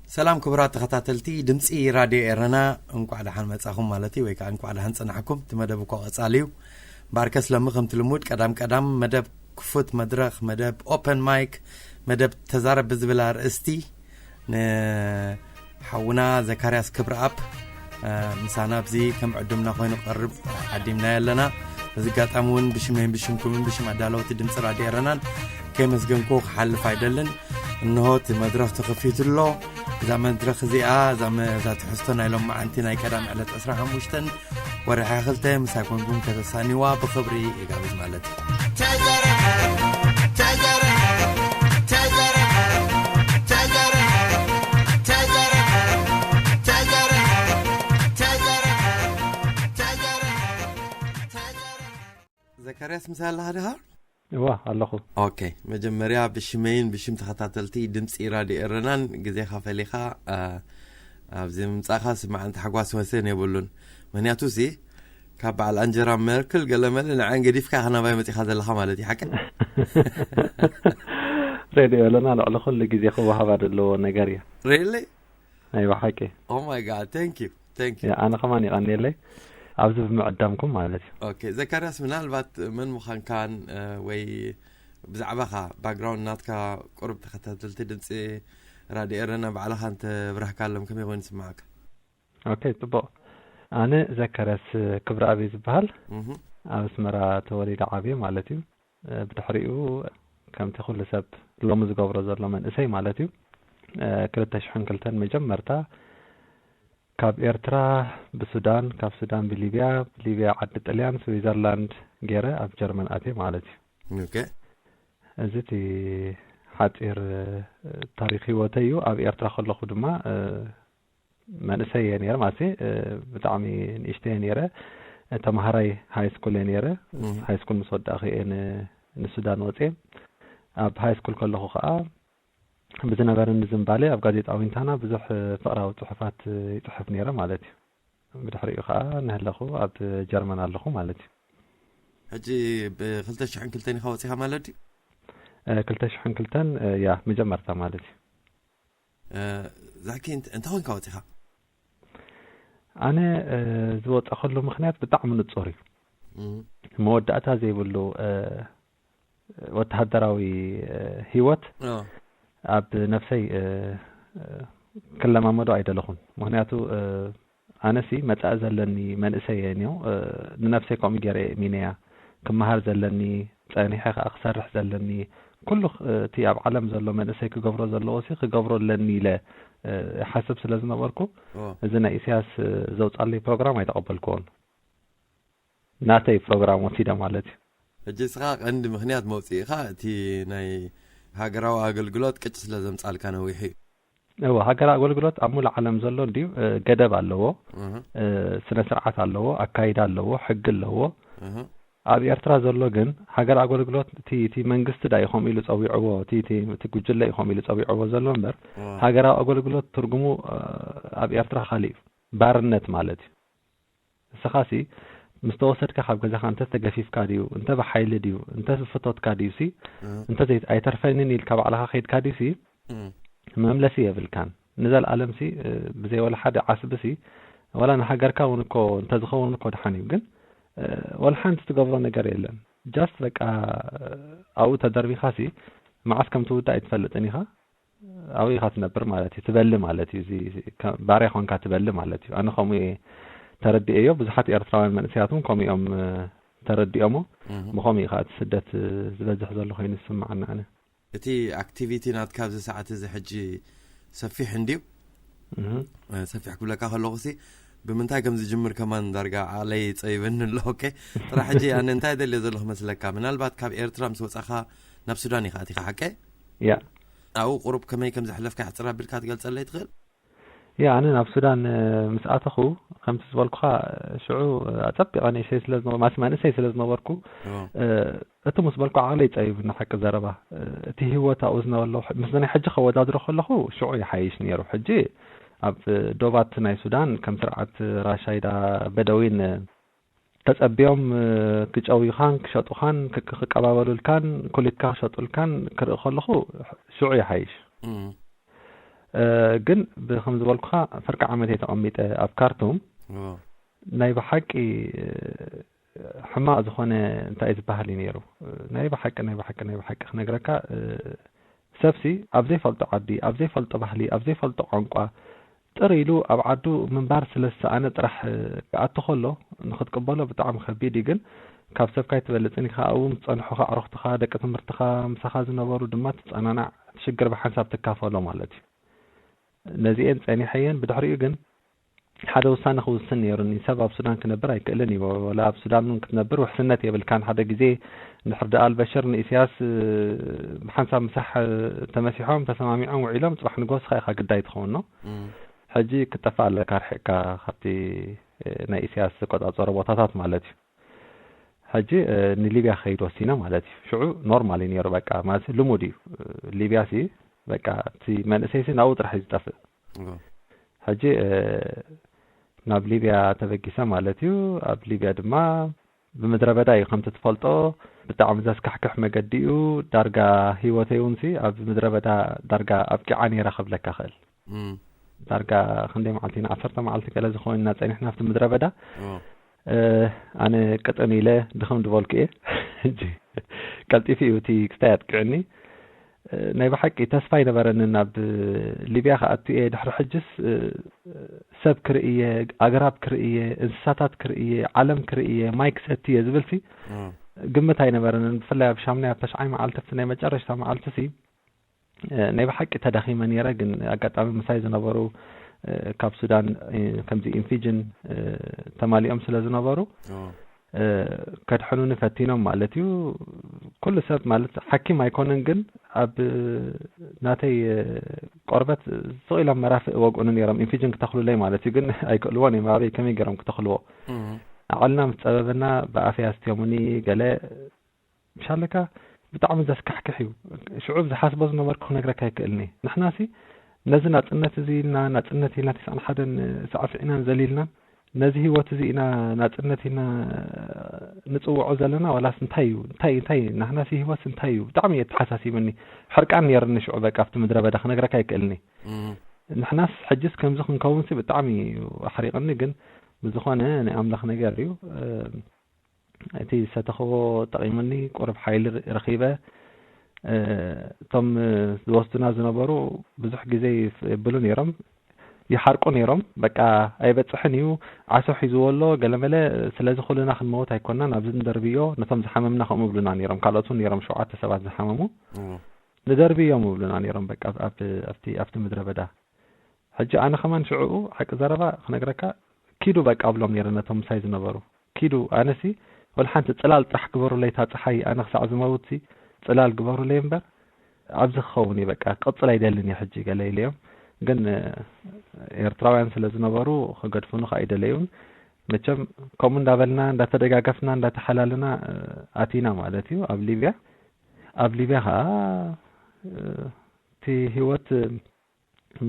ሰላም ክቡራት ተኸታተልቲ ድምፂ ራድዮ ኤረና፣ እንቋዕ ደሓን መጻኹም ማለት እዩ፣ ወይ ከዓ እንቋዕ ደሓን ጸናሕኩም። እቲ መደብ እኮ ቀጻሊ እዩ። እምበኣርከስ ሎሚ ከምቲ ልሙድ ቀዳም ቀዳም መደብ ክፉት መድረኽ፣ መደብ ኦፐን ማይክ፣ መደብ ተዛረብ ብዝብል ኣርእስቲ ንሓውና ዘካርያስ ክብረኣብ፣ እ፣ ምሳና ኣብዚ ከም ዕዱምና ኮይኑ ክቐርብ ዓዲምናዮ ኣለና። በዚ ኣጋጣሚ እውን ብሽመይን ብሽምኩምን ብሽም ኣዳለውቲ ድምፂ ራድዮ ኤረናን ከየመስገንኩ ክሓልፍ ኣይደልን። እንሆ እቲ መድረኽ ተኸፊቱ ኣሎ። እዛ መድረኽ እዚኣ፣ እዛ መ-፣ እዛ ትሕዝቶ ናይ ሎማዓንቲ ናይ ቀዳም ዕለት ዕስራን ሓሙሽተን ወርሒ ክልተ ምሳይ ኮንኩም ከተሳንይዋ ብኽብሪ ይጋብዝ ማለት እዩ። ዘካርያስ፣ ምሳይ ኣለኻ ዲኻ? እዋ፣ ኣለኹ። ኦኬ፣ መጀመርያ ብሽመይን ብሽም ተኸታተልቲ ድምፂ ራድዮ ኤረናን ግዜኻ ፈሊኻ፣ አ፣ ኣብዚ ምምጻእኻ ስማዕን ታሕጓስ ወሰን የብሉን። ምኽንያቱ ሲ፣ ካብ በዓል ኣንጀራ መርክል ገለመለ ንዓን ገዲፍካ ኢኻ ናባይ መጺኻ ዘለኻ ማለት እዩ፣ ሓቂ? ሬድዮ ኤረና ልዕሊ ኩሉ ግዜ ክወሃባ ዘለዎ ነገር እያ። Really? ኣይዋ፣ ሓቂ። Oh my God, thank you, thank you። ያ፣ ኣነ ከማን የቐንየለይ ኣብዚ ብምዕዳምኩም ማለት እዩ። ኦኬ፣ ዘካርያስ፣ ምናልባት መን ምዃንካን፣ እ፣ ወይ ብዛዕባኻ፣ ባክግራውንድ ናትካ፣ ቁሩብ ተኸታተልቲ ድምፂ ራድዮ ኤረና ባዕልኻ እንተብራህካሎም ከመይ ኮይኑ ይስምዓካ? ኦኬ፣ ጽቡቕ። ኣነ ዘካርያስ ክብረኣብ እየ ዝበሃል። እህ። ኣብ ኣስመራ ተወሊደ ዓብየ ማለት እዩ። እ፣ ብድሕሪኡ ከምቲ ኩሉ ሰብ ሎሚ ዝገብሮ ዘሎ መንእሰይ ማለት እዩ። እ፣ ክልተ ሽሕን ክልተን መጀመርታ ካብ ኤርትራ ብሱዳን፣ ካብ ሱዳን ብሊብያ፣ ብሊብያ ዓዲ ጥልያን፣ ስዊዘርላንድ ገይረ ኣብ ጀርመን ኣትየ ማለት እዩ። ኦኬ። እዚ እቲ ሓጺር፣ እ፣ ታሪኽ ህይወተይ እዩ። ኣብ ኤርትራ ከለኹ ድማ፣ እ፣ መንእሰይ እየ ነይረ፣ ማለት፣ እ፣ ብጣዕሚ ንእሽተይ እየ ነይረ። እ፣ ተምሃራይ ሃይ ስኩል እየ ነይረ። እህ። ሃይ ስኩል ምስ ወዳእኹ እየ ን-፣ ንሱዳን ወፅየ። ኣብ ሃይ ስኩል ከለኹ ከዓ ብዝነበረኒ ዝንባሌ ኣብ ጋዜጣ ዊንታና ብዙሕ፣ እ፣ ፍቕራዊ ፅሑፋት፣ እ፣ ይፅሕፍ ነይረ ማለት እዩ። ብድሕሪኡ ከዓ እናሃለኹ ኣብ ጀርመን ኣለኹ ማለት እዩ። ሕጂ ብ ክልተ ሽሕን ክልተን ኢኻ ወፂኻ ማለት ድዩ? እ፣ ክልተ ሽሕን ክልተን፣ እ፣ ያ፣ መጀመርታ ማለት እዩ። እ፣ ዛኪ፣ እንት-፣ እንታይ ኮንካ ወፂኻ? ኣነ፣ እ፣ ዝወፀኸሉ ምኽንያት ብጣዕሚ ንፁር እዩ። እም። መወዳእታ ዘይብሉ፣ እ፣ ወተሃደራዊ፣ እ፣ ህይወት ኦ። ኣብ ነፍሰይ፣ እ፣ እ፣ ክለማመዶ ኣይደለኹን። ምኽንያቱ፣ እ፣ ኣነሲ መጻኢ ዘለኒ መንእሰይ እየ እኒኦ፣ እ፣ ንነፍሰይ ከምኡ ገይረ እየ እሚነያ። ክመሃር ዘለኒ፣ ጸኒሐ ከኣ ክሰርሕ ዘለኒ፣ ኩሉ ኽ-፣ እቲ ኣብ ዓለም ዘሎ መንእሰይ ክገብሮ ዘለዎ ሲ ክገብሮ ኣለኒ ኢለ፣ እ፣ እሓስብ ስለ ዝነበርኩ፣ ኦ። እዚ ናይ ኢሳያስ፣ እ፣ ዘውጻለይ ፕሮግራም ኣይተቐበልክዎን። ናተይ ፕሮግራም ወሲደ ማለት እዩ። ሕጂ እስኻ ቀንዲ ምኽንያት መውጽኢኻ እቲ ናይ ሃገራዊ ኣገልግሎት ቅጭ ስለ ዘምጻልካ ነዊሑ እዩ። እወ፣ ሃገራዊ ኣገልግሎት ኣብ ሙሉእ ዓለም ዘሎ እንድዩ፣ እ፣ ገደብ ኣለዎ፣ እህ። እ፣ ስነ ስርዓት ኣለዎ፣ ኣካይዳ ኣለዎ፣ ሕጊ ኣለዎ። እህ። ኣብ ኤርትራ ዘሎ ግን ሃገራዊ ኣገልግሎት እቲ፣ እቲ መንግስቲ ዳ እዩ ከምኡ ኢሉ ጸዊዕዎ፣ እቲ፣ እቲ፣ እቲ ጉጅለ እዩ ከምኡ ኢሉ ጸዊዕዎ ዘሎ እምበር፣ እወ። ሃገራዊ ኣገልግሎት ትርጉሙ፣ እ፣ ኣብ ኤርትራ ካልእ እዩ። ባርነት ማለት እዩ። ንስኻሲ ምስ ተወሰድካ ካብ ገዛኻ እንተ ተገፊፍካ ድዩ፣ እንተ ብሓይሊ ድዩ፣ እንተ ብፍቶትካ ድዩሲ፣ እም። እንተ ዘይት-፣ ኣይተርፈንን ኢልካ ባዕልኻ ከይድካ ድዩሲ፣ እም። መምለሲ የብልካን። ንዘለኣለምሲ፣ እ፣ ብዘይ ወላ ሓደ ዓስብሲ፣ ዋላ ንሃገርካ እውን እኮ እንተ ዝኸውን እኮ ደሓን እዩ። ግን፣ እ፣ ወላ ሓንቲ ትገብሮ ነገር የለን። ጃስት በቃ፣ እ፣ ኣብኡ ተደርቢኻሲ፣ መዓስ ከም ትውዳእ ኣይትፈልጥን ኢኻ። ኣብኡ ኢኻ ትነብር ማለት እዩ፣ ትበሊ ማለት እዩ። እዚ፣ እዚ ከ-፣ ባርያ ኾንካ ትበሊ ማለት እዩ። ኣነ ከምኡ እየ ተረዲኤዮ። ብዙሓት ኤርትራውያን መንእሰያት እውን ከምኡ እዮም፣ እ፣ ተረዲኦሞ። እህ። ብኸምኡ እዩ ኸዓ እቲ ስደት፣ እ፣ ዝበዝሕ ዘሎ ኮይኑ ዝስምዓኒ ኣነ። እቲ ኣክቲቪቲ ናትካ ኣብዚ ሰዓት እዚ ሕጂ ሰፊሕ እንድዩ። እህ። እ፣ ሰፊሕ ክብለካ ከለኹሲ፣ ብምንታይ ከም ዝጅምር ከማን ዳርጋ ዓቕለይ ጸቢበኒ ኣሎ። ኦኬ፣ ጥራሕ ሕጂ ኣነ እንታይ ደልየ ዘለኹ መስለካ? ምናልባት ካብ ኤርትራ ምስ ወጻኻ ናብ ሱዳን ኢኻ ኣቲኻ፣ ሓቀ? ያ። ኣብኡ ቁሩብ ከመይ ከም ዘሕለፍካ ሕጽር ኣቢልካ ትገልጸለይ ትኽእል? ያ፣ ኣነ ናብ ሱዳን፣ እ፣ ምስ ኣተኹ፣ ከምቲ ዝበልኩኻ፣ ሽዑ፣ እ፣ ኣጸቢቐ ንእሽተይ ስለ ዝነበ-፣ ማለት መንእሰይ ስለ ዝነበርኩ፣ ኦ። እ፣ እቲ ምስ በልኩ ዓቕለይ ጸቢቡኒ ሓቂ ዘረባ። እ፣ እቲ ህይወት ኣብኡ ዝነበሎ፣ ምስ ናይ ሕጂ ከወዳድሮ ከለኹ፣ ሽዑ ይሓይሽ ነይሩ። ሕጂ ኣብ ዶባት ናይ ሱዳን ከም ስርዓት ራሻይዳ በደዊን፣ እ፣ ተጸቢዮም፣ እ፣ ክጨውዩኻን ክሸጡኻን ክቅ-፣ ክቀባበሉልካን ኩሊትካ ክሸጡልካን ክርኢ ከለኹ ሽዑ ይሓይሽ። እም። ግን ብከም ዝበልኩኻ ፍርቂ ዓመት እየ ተቐሚጠ ኣብ ካርቱም። ናይ ብሓቂ ሕማቕ ዝኾነ እንታይ ዝበሃል እዩ ነይሩ። ናይ ብሓቂ ናይ ብሓቂ ናይ ብሓቂ ክነግረካ፣ ሰብሲ ኣብ ዘይፈልጦ ዓዲ፣ ኣብ ዘይፈልጦ ባህሊ፣ ኣብ ዘይፈልጦ ቋንቋ ጥር ኢሉ ኣብ ዓዱ ምንባር ስለ ዝሰኣነ ጥራሕ ክኣቱ ከሎ ንክትቅበሎ ብጣዕሚ ከቢድ እዩ። ግን ካብ ሰብካ ኣይትበልፅን ኢኻ። ኣብኡ ምስ ፀንሑኻ ኣዕሩኽትኻ፣ ደቂ ትምህርትኻ፣ ምሳኻ ዝነበሩ ድማ ትፀናናዕ፣ እቲ ሽግር ብሓንሳብ ትካፈሎ ማለት እዩ። ነዚኤን ፀኒሐየን። ብድሕሪኡ ግን ሓደ ውሳነ ክውስን ነይሩኒ። ሰብ ኣብ ሱዳን ክነብር ኣይክእልን እዩ። ወላ ኣብ ሱዳን እውን ክትነብር ውሕስነት የብልካን። ሓደ ግዜ እንድሕር ደኣ ኣልበሽር ንኢሳያስ ብሓንሳብ ምሳሕ ተመሲሖም ተሰማሚዖም ውዒሎም፣ ፅባሕ ንግሆ ስኻ ኢኻ ግዳይ ትኸውን። ሕጂ ክትጠፍእ ኣለካ ርሒቕካ ካብቲ ናይ ኢሳያስ ዝቆጻጸሮ ቦታታት ማለት እዩ። ሕጂ ንሊብያ ክኸይድ ወሲነ ማለት እዩ። ሽዑ ኖርማል እዩ ነይሩ፣ በቃ ማለት ልሙድ እዩ። ሊብያ ሲ በቃ እቲ መንእሰይ ሲ ናብኡ ጥራሕ እዩ ዝጠፍእ። ሕጂ ናብ ሊብያ ተበጊሰ ማለት እዩ። ኣብ ሊብያ ድማ ብምድረ በዳ እዩ፣ ከምቲ ትፈልጦ ብጣዕሚ ዘስካሕክሕ መገዲ እዩ። ዳርጋ ህይወተይ እውን ሲ ኣብ ምድረ በዳ ዳርጋ ኣብቂዓ ነይራ ክብለካ ክእል። ዳርጋ ክንደይ መዓልቲ ኢና፣ ዓሰርተ መዓልቲ ገለ ዝኾን ኢና ጸኒሕና ኣብቲ ምድረ በዳ። ኣነ ቅጥን ኢለ ድኽም ዝበልኩ እየ። ሕጂ ቀልጢፉ እዩ እቲ ክስታይ ኣጥቂዑኒ። ናይ ብሓቂ ተስፋ ኣይነበረንን። ኣብ ሊብያ ክኣቱ እየ፣ ድሕሪ ሕጅስ ሰብ ክርኢ እየ፣ ኣግራብ ክርኢ እየ፣ እንስሳታት ክርኢ እየ፣ ዓለም ክርኢ እየ፣ ማይ ክሰቲ እየ ዝብልሲ ግምት ኣይነበረንን። ብፍላይ ኣብ ሻምናይ ኣብ ተሽዓይ መዓልቲ፣ ኣብቲ ናይ መጨረሽታ መዓልትሲ ናይ ብሓቂ ተዳኺመ ነይረ። ግን ኣጋጣሚ ምሳይ ዝነበሩ ካብ ሱዳን ከምዚ ኢንፊጅን ተማሊኦም ስለ ዝነበሩ ከድሕኑኒ ፈቲኖም ማለት እዩ። ኩሉ ሰብ ማለት ሓኪም ኣይኮነን፣ ግን ኣብ ናተይ ቆርበት ስቕ ኢሎም መራፍእ ወግኡኒ ነይሮም፣ ኢንፊጅን ክተኽሉለይ ማለት እዩ። ግን ኣይክእልዎን እዮም፣ ኣበይ ከመይ ገይሮም ክተኽልዎ? ኣዕልና ምስ ጸበበና ብኣፈይ ኣስትዮምኒ፣ ገለ ምሻለካ ብጣዕሚ ዘስካሕክሕ እዩ። ሽዑ ዝሓስቦ ዝነበርኩ ክነግረካ ኣይክእልኒ። ንሕናሲ ነዚ ናጽነት እዚ ኢልና፣ ናጽነት ኢልና ተስዓን ሓደን ሳዕስዒናን ዘሊልናን፣ ነዚ ህይወት እዚ ኢና ናጽነት ኢልና ንጽውዖ ዘለና፣ ዋላስ እንታይ እዩ? እንታይ፣ እንታይ፣ ናህናሲ ህይወት እንታይ እዩ? ብጣዕሚ እየ ተሓሳሲብኒ። ሕርቃን ነይርኒ ሽዑ፣ በቃ ኣብቲ ምድረ በዳ ክነግረካ ኣይክእልኒ። ንሕናስ ሕጅስ ከምዚ ክንከውንሲ ብጣዕሚ እዩ ኣሕሪቕኒ፣ ግን ብዝኾነ ናይ ኣምላኽ ነገር እዩ። እቲ ዝተተኽቦ ጠቒሙኒ፣ ቁሩብ ሓይሊ ር-፣ ረኺበ። እቶም ዝወስዱና ዝነበሩ ብዙሕ ግዜ ይፍ-፣ የብሉ ነይሮም፣ ይሓርቁ ነይሮም። በቃ ኣይበጽሕን እዩ፣ ዓሶ ሒዝዎ ኣሎ፣ ገለመለ። ስለዚ ኩልና ክንመውት ኣይኮናን፣ ኣብዚ ንደርብዮ፣ ነቶም ዝሓመምና ከምኡ ይብሉና ነይሮም። ካልኦት እውን ነይሮም፣ ሸውዓተ ሰባት ዝሓመሙ። እዎ። ንደርብዮም ይብሉና ነይሮም፣ በቃ ኣብ-፣ ኣብቲ፣ ኣብቲ ምድረ በዳ። ሕጂ ኣነ ከማን ሽዕኡ ሓቂ ዘረባ ክነግረካ፣ ኪዱ በቃ እብሎም ነይረ ነቶም ምሳይ ዝነበሩ። ኪዱ፣ ኣነሲ ወላ ሓንቲ ጽላል ጥራሕ ግበሩለይ እታ ጸሓይ፣ ኣነ ክሳዕ ዝመውትሲ ጽላል ግበሩለይ እምበር፣ ኣብዚ ክኸውን እየ በቃ፣ ክቕጽል ኣይደልን እየ ሕጂ ገለ ኢለዮም። ግን፣ እ፣ ኤርትራውያን ስለ ዝነበሩ ክገድፉኒ ከኣ ኣይደለዩን። መቸም ከምኡ እንዳበልና፣ እንዳተደጋገፍና፣ እንዳተሓላልና፣ እ፣ ኣቲና ማለት እዩ ኣብ ሊብያ። ኣብ ሊብያ ከኣ፣ እ፣ እቲ ህይወት፣ እ፣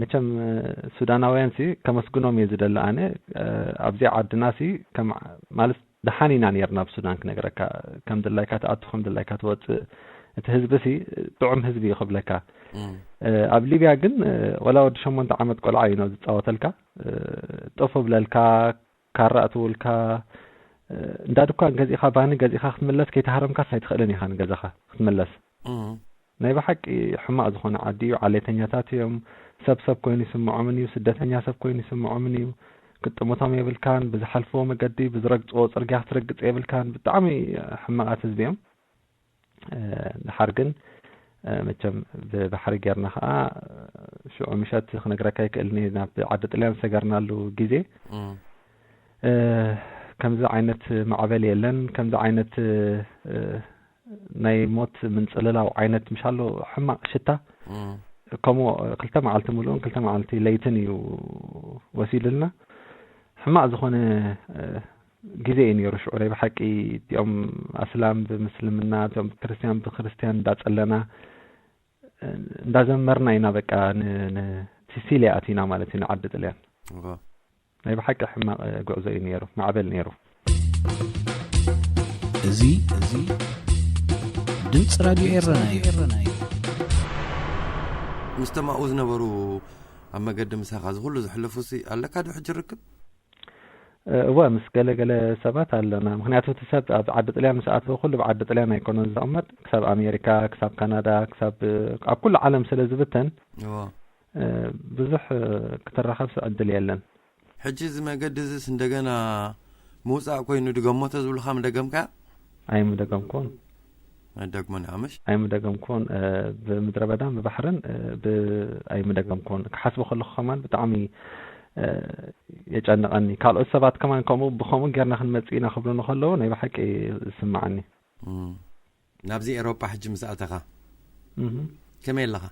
መቸም፣ እ፣ ሱዳናውያን ሲ ከመስግኖም እየ ዝደሊ ኣነ። እ፣ ኣብዚ ዓድና ሲ ከም ዓ-፣ ማለት ደሓን ኢና ነይርና ኣብ ሱዳን ክነግረካ። ከም ድላይካ ትኣቱ፣ ከም ድላይካ ትወጽእ። እቲ ህዝቢ ሲ ጥዑም ህዝቢ እዩ ክብለካ። እም። እ፣ ኣብ ሊብያ ግን፣ እ፣ ወላ ወዲ ሸሞንተ ዓመት ቆልዓ እዩ ነው ዝጻወተልካ። እ፣ ጥፍ ብለልካ፣ ካራ እትውልካ፣ እ፣ እንዳ ድኳን ገዚእኻ፣ ባኒ ገዚእኻ ክትምለስ ከይተሃረምካስ ኣይትኽእልን ኢኻ ንገዛኻ ክትምለስ። እም። ናይ ብሓቂ ሕማቕ ዝኾነ ዓዲ እዩ። ዓሌተኛታት እዮም። ሰብ ሰብ ኮይኑ ይስምዖምን እዩ። ስደተኛ ሰብ ኮይኑ ይስምዖምን እዩ። ክትጥምቶም የብልካን። ብዝሓልፍዎ መገዲ፣ ብዝረግጽዎ ጽርግያ ክትረግጽ የብልካን። ብጣዕሚ ሕማቓት ህዝቢ እዮም። እ፣ ድሓር ግን፣ እ፣ መቸም ብባሕሪ ጌርና ኸኣ፣ ሽዑ ምሸት ክነግረካ ይክእልኒ፣ ናብ ዓዲ ጥልያን ዝሰገርናሉ ግዜ፣ እም። እ፣ ከምዚ ዓይነት ማዕበል የለን፣ ከምዚ ዓይነት፣ እ፣ ናይ ሞት ምንጽልላው ዓይነት ምሻሎ ሕማቕ ሽታ፣ እም። ከምኡ ክልተ መዓልቲ ምሉእን ክልተ መዓልቲ ለይትን እዩ ወሲዱልና። ሕማቕ ዝኾነ፣ እ፣ ግዜ እዩ ነይሩ ሽዑ። ናይ ብሓቂ እቲኦም ኣስላም ብምስልምና፣ እቲኦም ክርስትያን ብክርስትያን እንዳጸለና፣ እ፣ እንዳዘመርና ኢና በቃ ን-፣ ን-፣ ሲሲልያ ኣቲና ማለት እዩ ንዓዲ ጥልያን። እወ። ናይ ብሓቂ ሕማቕ ጉዕዞ እዩ ነይሩ፣ ማዕበል ነይሩ። እዚ፣ እዚ ድምፂ ራድዮ ኤረና እዩ። ምስቶም ኣብኡ ዝነበሩ ኣብ መገዲ ምሳኻ እዚ ኩሉ ዘሕለፉ ሲ ኣለካ ዶ ሕጂ ርክብ? እወ፣ ምስ ገለ ገለ ሰባት ኣለና። ምክንያቱ እቲ ሰብ ኣብ ዓዲ ጥልያን ምስ ኣተወ ኩሉ ብዓዲ ጥልያን ኣይኮነን ዝቕመጥ፣ ክሳብ ኣሜሪካ፣ ክሳብ ካናዳ፣ ክሳብ ኣብ ኩሉ ዓለም ስለ ዝብተን እዎ። ብዙሕ ክትራኸብ ዕድል የለን። ሕጂ እዚ መገዲ እዚስ እንደገና ምውፃእ ኮይኑ ድገሞ ተዝብሉኻ ምደገምካ? ኣይምደገምኩን። መደግሞ ንኣምሽ ኣይምደገምኩን። ብምድረ በዳን ብባሕርን ኣይምደገምኩን። ክሓስቦ ከለኹ ከማን ብጣዕሚ የጨንቐኒ። ካልኦት ሰባት ከማን ከምኡ ብከምኡ ጌርና ክንመጽእ ኢና ክብሉ ንከለዉ ናይ ብሓቂ ይስምዓኒ። ናብዚ ኤሮጳ ሕጂ ምስ ኣተኻ ከመይ ኣለኻ?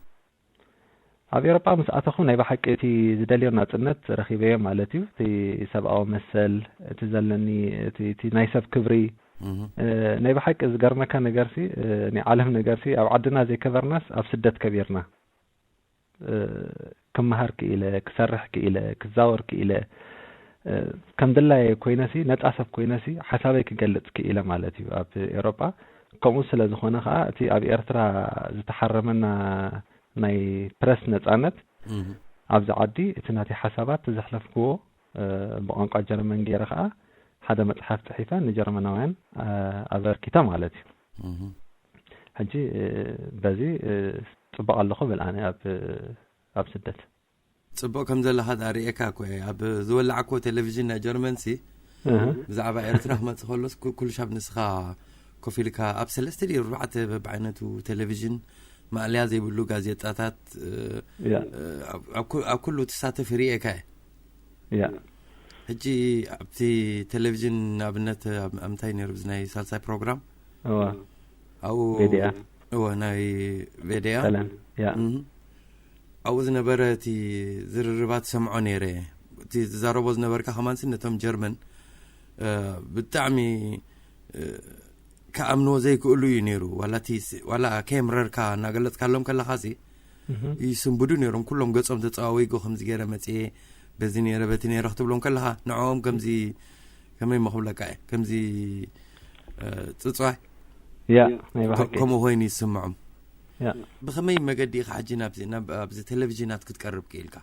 ኣብ ኤሮጳ ምስ ኣተኹ ናይ ብሓቂ እቲ ዝደልዮ ናጽነት ረኺበዮ ማለት እዩ። እቲ ሰብኣዊ መሰል፣ እቲ ዘለኒ እቲ ናይ ሰብ ክብሪ፣ ናይ ብሓቂ ዝገርመካ ነገርሲ፣ ናይ ዓለም ነገርሲ ኣብ ዓድና ዘይከበርናስ ኣብ ስደት ከቢርና። ክመሃር ክኢለ፣ ክሰርሕ ክኢለ፣ ክዛወር ክኢለ፣ ከም ድላየ ኮይነሲ ነጻ ሰብ ኮይነሲ ሓሳበይ ክገልጽ ክኢለ ማለት እዩ ኣብ ኤሮጳ። ከምኡ ስለ ዝኾነ ከዓ እቲ ኣብ ኤርትራ ዝተሓረመና ናይ ፕረስ ነጻነት ኣብዚ ዓዲ እቲ ናተይ ሓሳባት ዘሕለፍክዎ ብቋንቋ ጀርመን ገይረ ከዓ ሓደ መፅሓፍ ፅሒፈ ንጀርመናውያን ኣበርኪተ ማለት እዩ። ሕጂ በዚ ፅቡቕ ኣለኹ ብል ኣነ ኣብ ኣብ ስደት። ፅቡቕ ከም ዘለኻ ዳ ርእየካ እኮ እየ። ኣብ ዝወላዕክዎ ቴሌቪዥን ናይ ጀርመን ሲ ብዛዕባ ኤርትራ ክመፅእ ከሎስ ኩ- ኩሉ ሻብ ንስኻ ኮፍ ኢልካ ኣብ ሰለስተ ድዩ ኣርባዕተ በብዓይነቱ ቴሌቪዥን ማእለያ ዘይብሉ ጋዜጣታት እ፣ ያ እ፣ ኣብ- ኣብ ኩ- ኣብ ኩሉ ትሳተፍ ርእየካ እየ። ያ ሕጂ ኣብቲ ቴሌቪዥን ንኣብነት ኣብ ኣብ እንታይ ነይሩ እዚ ናይ ሳልሳይ ፕሮግራም እዋ ኣብኡ ቬድያ እወ ናይ ቬድያ ጠለን ያ እም። ኣብኡ ዝነበረ እቲ ዝርርባት ሰምዖ ነይረ። እቲ ዝዛረቦ ዝነበርካ ከማንሲ ነቶም ጀርመን እ፣ ብጣዕሚ እ፣ ክኣምንዎ ዘይክእሉ እዩ ነይሩ። ዋላ እቲ ስ- ዋላ ከየምረርካ እናገለጽካሎም ከለኻሲ እህ። ይስንብዱ ነይሮም። ኩሎም ገጾም ተጸዋዊጎ ከምዚ ገይረ መጽየ በዚ ነይረ በቲ ነይረ ክትብሎም ከለኻ ንዕኦም ከምዚ ከመይ እሞ ክብለካ እየ ከምዚ እ፣ ጽጽዋይ ያ ከ- ናይ ብሓቂ ከምኡ ኮይኑ ይስምዖም። ያ ብኸመይ መገዲ ኢኻ ሕጂ ናብዚ ናብ ኣብዚ ቴሌቪዥናት ክትቀርብ ክኢልካ?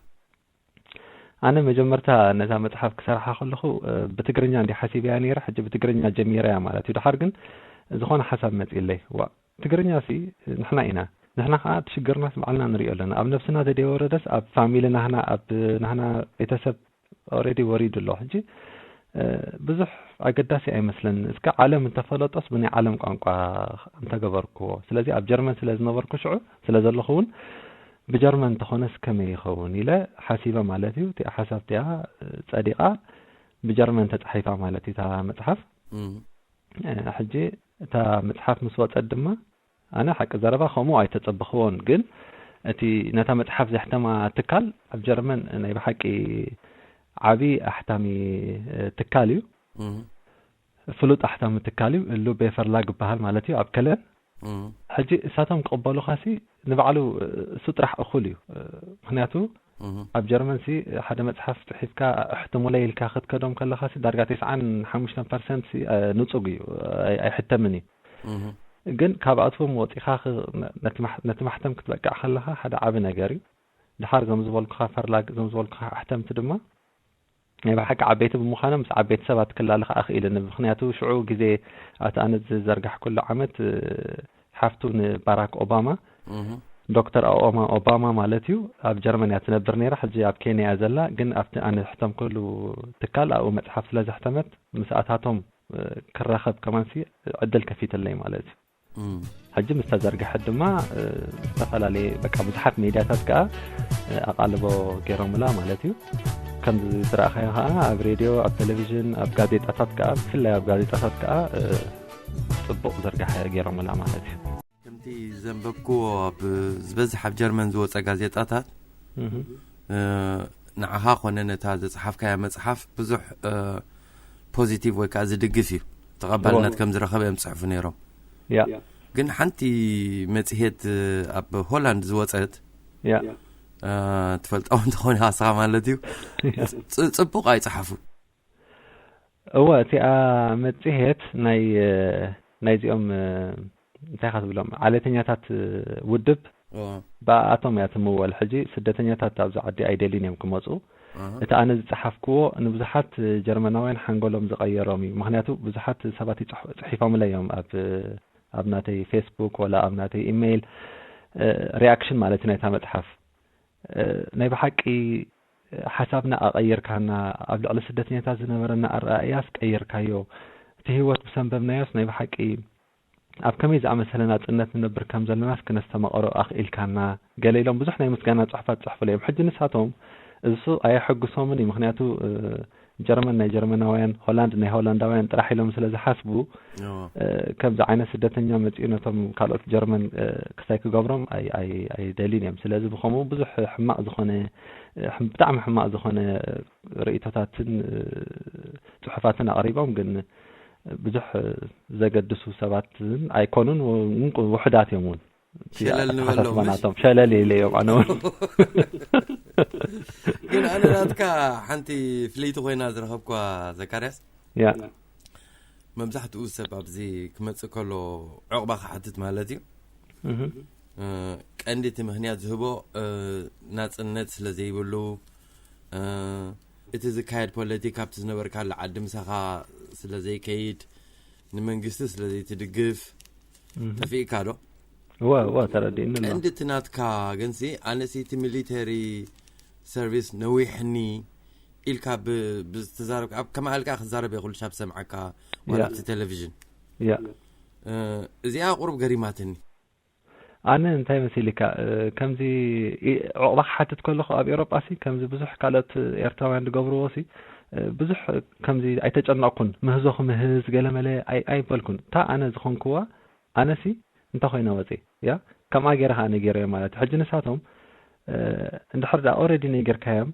ኣነ መጀመርታ ነዛ መጽሓፍ ክሰርሓ ከለኹ እ፣ ብትግርኛ እንዲ ሓሲበያ ነይረ። ሕጂ ብትግርኛ ጀሚረያ ማለት እዩ። ድሓር ግን ዝኾነ ሓሳብ መጺለይ ዋ ትግርኛ ሲ ንሕና ኢና ንሕና ከዓ እቲ ሽግርናስ ባዕልና ንሪኦ ኣለና። ኣብ ነብስና ተደይወረደስ ኣብ ፋሚሊ ናህና ኣብ ናህና ቤተሰብ ኦልሬዲ ወሪዱ ኣሎ። ሕጂ እ፣ ብዙሕ ኣገዳሲ ኣይመስለኒ። እስከ ዓለም እንተፈለጦስ ብናይ ዓለም ቋንቋ እንተገበርክዎ። ስለዚ ኣብ ጀርመን ስለ ዝነበርኩ ሽዑ ስለ ዘለኹ እውን ብጀርመን እንተኾነስ ከመይ ይኸውን ኢለ ሓሲበ ማለት እዩ። እቲኣ ሓሳብ እቲኣ እ፣ ጸዲቓ ብጀርመን ተጻሒፋ ማለት እዩ እታ መጽሓፍ። እም። እ፣ ሕጂ እታ መጽሓፍ ምስ ወጸት ድማ ኣነ ሓቂ ዘረባ ከምኡ ኣይተጸበኽዎን፣ ግን እቲ ነታ መጽሓፍ ዘሕተማ ትካል ኣብ ጀርመን ናይ ብሓቂ ዓቢ ኣሕታሚ እ፣ ትካል እዩ። እም። ፍሉጥ ኣሕታሚ ትካል እዩ። ሉቤ ፈርላግ ይበሃል ማለት እዩ ኣብ ከለን። እም። ሕጂ እሳቶም ክቕበሉኻሲ ንባዕሉ እ፣ እሱ ጥራሕ እኹል እዩ። እ፣ ምክንያቱ እም። ኣብ ጀርመን ሲ ሓደ መጽሓፍ ጽሒፍካ ኣሕትሙለይ ኢልካ ክትከዶም ከለኻ ሲ ዳርጋ ተስዓን ሓሙሽተን ፐርሰንት ሲ እ፣ ንጹግ እዩ። ኣይ- ኣይሕተምን እዩ። እም። ግን ካብኣትዎም ወፂኻ ኽ- ነቲ ማሕ- ነቲ ማሕተም ክትበቅዕ ከለኻ ሓደ ዓቢ ነገር እዩ። ድሓር እዞም ዝበልኩኻ ፈርላግ እዞም ዝበልኩኻ ኣሕተምቲ ድማ ናይ ብሓቂ ዓበይቲ ብምዃኖም ምስ ዓበይቲ ሰባት ክላለ ከዓ ክኢልኒ። ምክንያቱ ሽዑ ግዜ ኣቲ ኣነ ዝዘርጋሕኩሉ ዓመት እ፣ ሓፍቱ ንባራክ ኦባማ እም። ዶክተር ኦማ ኦባማ ማለት እዩ ኣብ ጀርመን እያ ትነብር ነይራ። ሕጂ ኣብ ኬንያ እያ ዘላ። ግን ኣብቲ ኣነ ዝሕተምኩሉ ትካል ኣብኡ መፅሓፍ ስለ ዘሕተመት ምስኣታቶም እ፣ ክራኸብ ከማንሲ ዕድል ከፊትለይ ማለት እዩ። እም። ሕጂ ምስ ተዘርግሐት ድማ እ፣ ዝተፈላለየ በቃ ብዙሓት ሜድያታት ከዓ እ፣ ኣቓልቦ ገይሮምላ ማለት እዩ። ከምዚ ዝረኣኻዮ ከዓ ኣብ ሬድዮ፣ ኣብ ቴሌቪዥን፣ ኣብ ጋዜጣታት ከዓ ብፍላይ ኣብ ጋዜጣታት ከዓ እ፣ ፅቡቕ ዝርጋሐ ገይሮምላ ማለት እዩ። ከምቲ ዘንበብክዎ ኣብ ዝበዝሕ ኣብ ጀርመን ዝወፀ ጋዜጣታት እህ። እ፣ ንዓኻ ኮነ ነታ ዘፅሓፍካያ መፅሓፍ ብዙሕ እ፣ ፖዚቲቭ ወይ ከዓ ዝድግፍ እዩ ተቐባልነት እዎ። ከም ዝረኸበ እዮም ፅሕፉ ነይሮም። ያ ግን ሓንቲ መፅሄት እ፣ ኣብ ሆላንድ ዝወፀት ያ እ፣ ትፈልጣ እውን ተኾነ ሃስኻ ማለት እዩ ፅ- ፅቡቕ ኣይፅሓፉ እወ እቲኣ መፅሄት ናይ እ፣ ናይዚኦም እ፣ እንታይ ካ ትብሎም ዓሌተኛታት እ፣ ውድብ ብኣቶም እያ ትምወል። ሕጂ ስደተኛታት ኣብዚ ዓዲ ኣይደልዩን እዮም ክመፁ። እቲ ኣነ ዝፀሓፍክዎ ንብዙሓት ጀርመናውያን ሓንጎሎም ዝቐየሮም እዩ። ምክንያቱ ብዙሓት ሰባት ይፅሒፎምለይ እዮም ኣብ ኣብ ናተይ ፌስቡክ ወላ ኣብ ናተይ ኢሜይል ሪያክሽን ማለት ናይታ መፅሓፍ። ናይ ብሓቂ ሓሳብና ኣቐይርካና፣ ኣብ ልዕሊ ስደተኛታት ዝነበረና ኣረኣእያስ ቀይርካዮ። እቲ ህይወት ምስ ኣንበብናዮስ ናይ ብሓቂ ኣብ ከመይ ዝኣመሰለ ናጽነት ንነብር ከም ዘለናስ ክነስተማቐሮ ኣኽኢልካና። ገለ ኢሎም ብዙሕ ናይ ምስጋና ጽሑፋት ጽሕፉለይ እዮም። ሕጂ ንሳቶም እሱ ኣየሐጉሶምን እዩ። ምኽንያቱ ጀርመን ናይ ጀርመናውያን፣ ሆላንድ ናይ ሆላንዳውያን ጥራሕ ኢሎም ስለ ዝሓስቡ፣ ከምዚ ዓይነት ስደተኛ መጺኡ ነቶም ካልኦት ጀርመን ክስታይ ክገብሮም ኣይደልዩን እዮም። ስለዚ ብኸምኡ ብዙሕ ሕማቕ ዝኾነ፣ ብጣዕሚ ሕማቕ ዝኾነ ርእይቶታትን ጽሑፋትን ኣቕሪቦም፣ ግን ብዙሕ ዘገድሱ ሰባትን ኣይኮኑን፣ ውሑዳት እዮም እውን። ሸለል ንበሎም። ናቶም ሸለል ኢለ እዮም ኣነ እውን። ግን ኣነ ናትካ ሓንቲ ፍልይቲ ኮይና ዝረኸብኳ፣ ዘካርያስ፣ ያ መብዛሕትኡ ሰብ ኣብዚ ክመፅእ ከሎ ዕቑባ ክሓትት ማለት እዩ። ቀንዲ እቲ ምክንያት ዝህቦ ናፅነት ስለ ዘይብሉ፣ እቲ ዝካየድ ፖለቲካ ኣብቲ ዝነበርካሉ ዓዲ ምሳኻ ስለ ዘይከይድ፣ ንመንግስቲ ስለ ዘይትድግፍ፣ ጠፊእካ ዶ? እወ እወ፣ ተረዲእኒ ኣሎ። ቀንዲ እቲ ናትካ ግንሲ፣ ኣነሲ እቲ ሚሊተሪ ሰርቪስ ነዊሕኒ ኢልካ ብ- ብዝተዛረብካ፣ ኣብ ከማልካ ክዛረብ እየ ኩሉ ሻብ ሰምዓካ፣ ዋላ ኣብቲ ቴሌቪዥን። ያ እዚኣ ቁሩብ ገሪማትኒ። ኣነ እንታይ መሲልካ፣ ከምዚ ዕቑባ ክሓትት ከለኹ ኣብ ኤውሮጳ ሲ ከምዚ ብዙሕ ካልኦት ኤርትራውያን ዝገብርዎ ሲ ብዙሕ ከምዚ ኣይተጨነቕኩን። ምህዞ ክምህዝ ገለመለ ኣይበልኩን። እታ ኣነ ዝኾንክዋ፣ ኣነሲ እንታይ ኮይነ ወፂ ያ ከምኣ ገይረ ከዓ ነጊረዮ ማለት እዩ። ሕጂ ንሳቶም እንድሕር ደኣ ኦረዲ ነጊርካዮም፣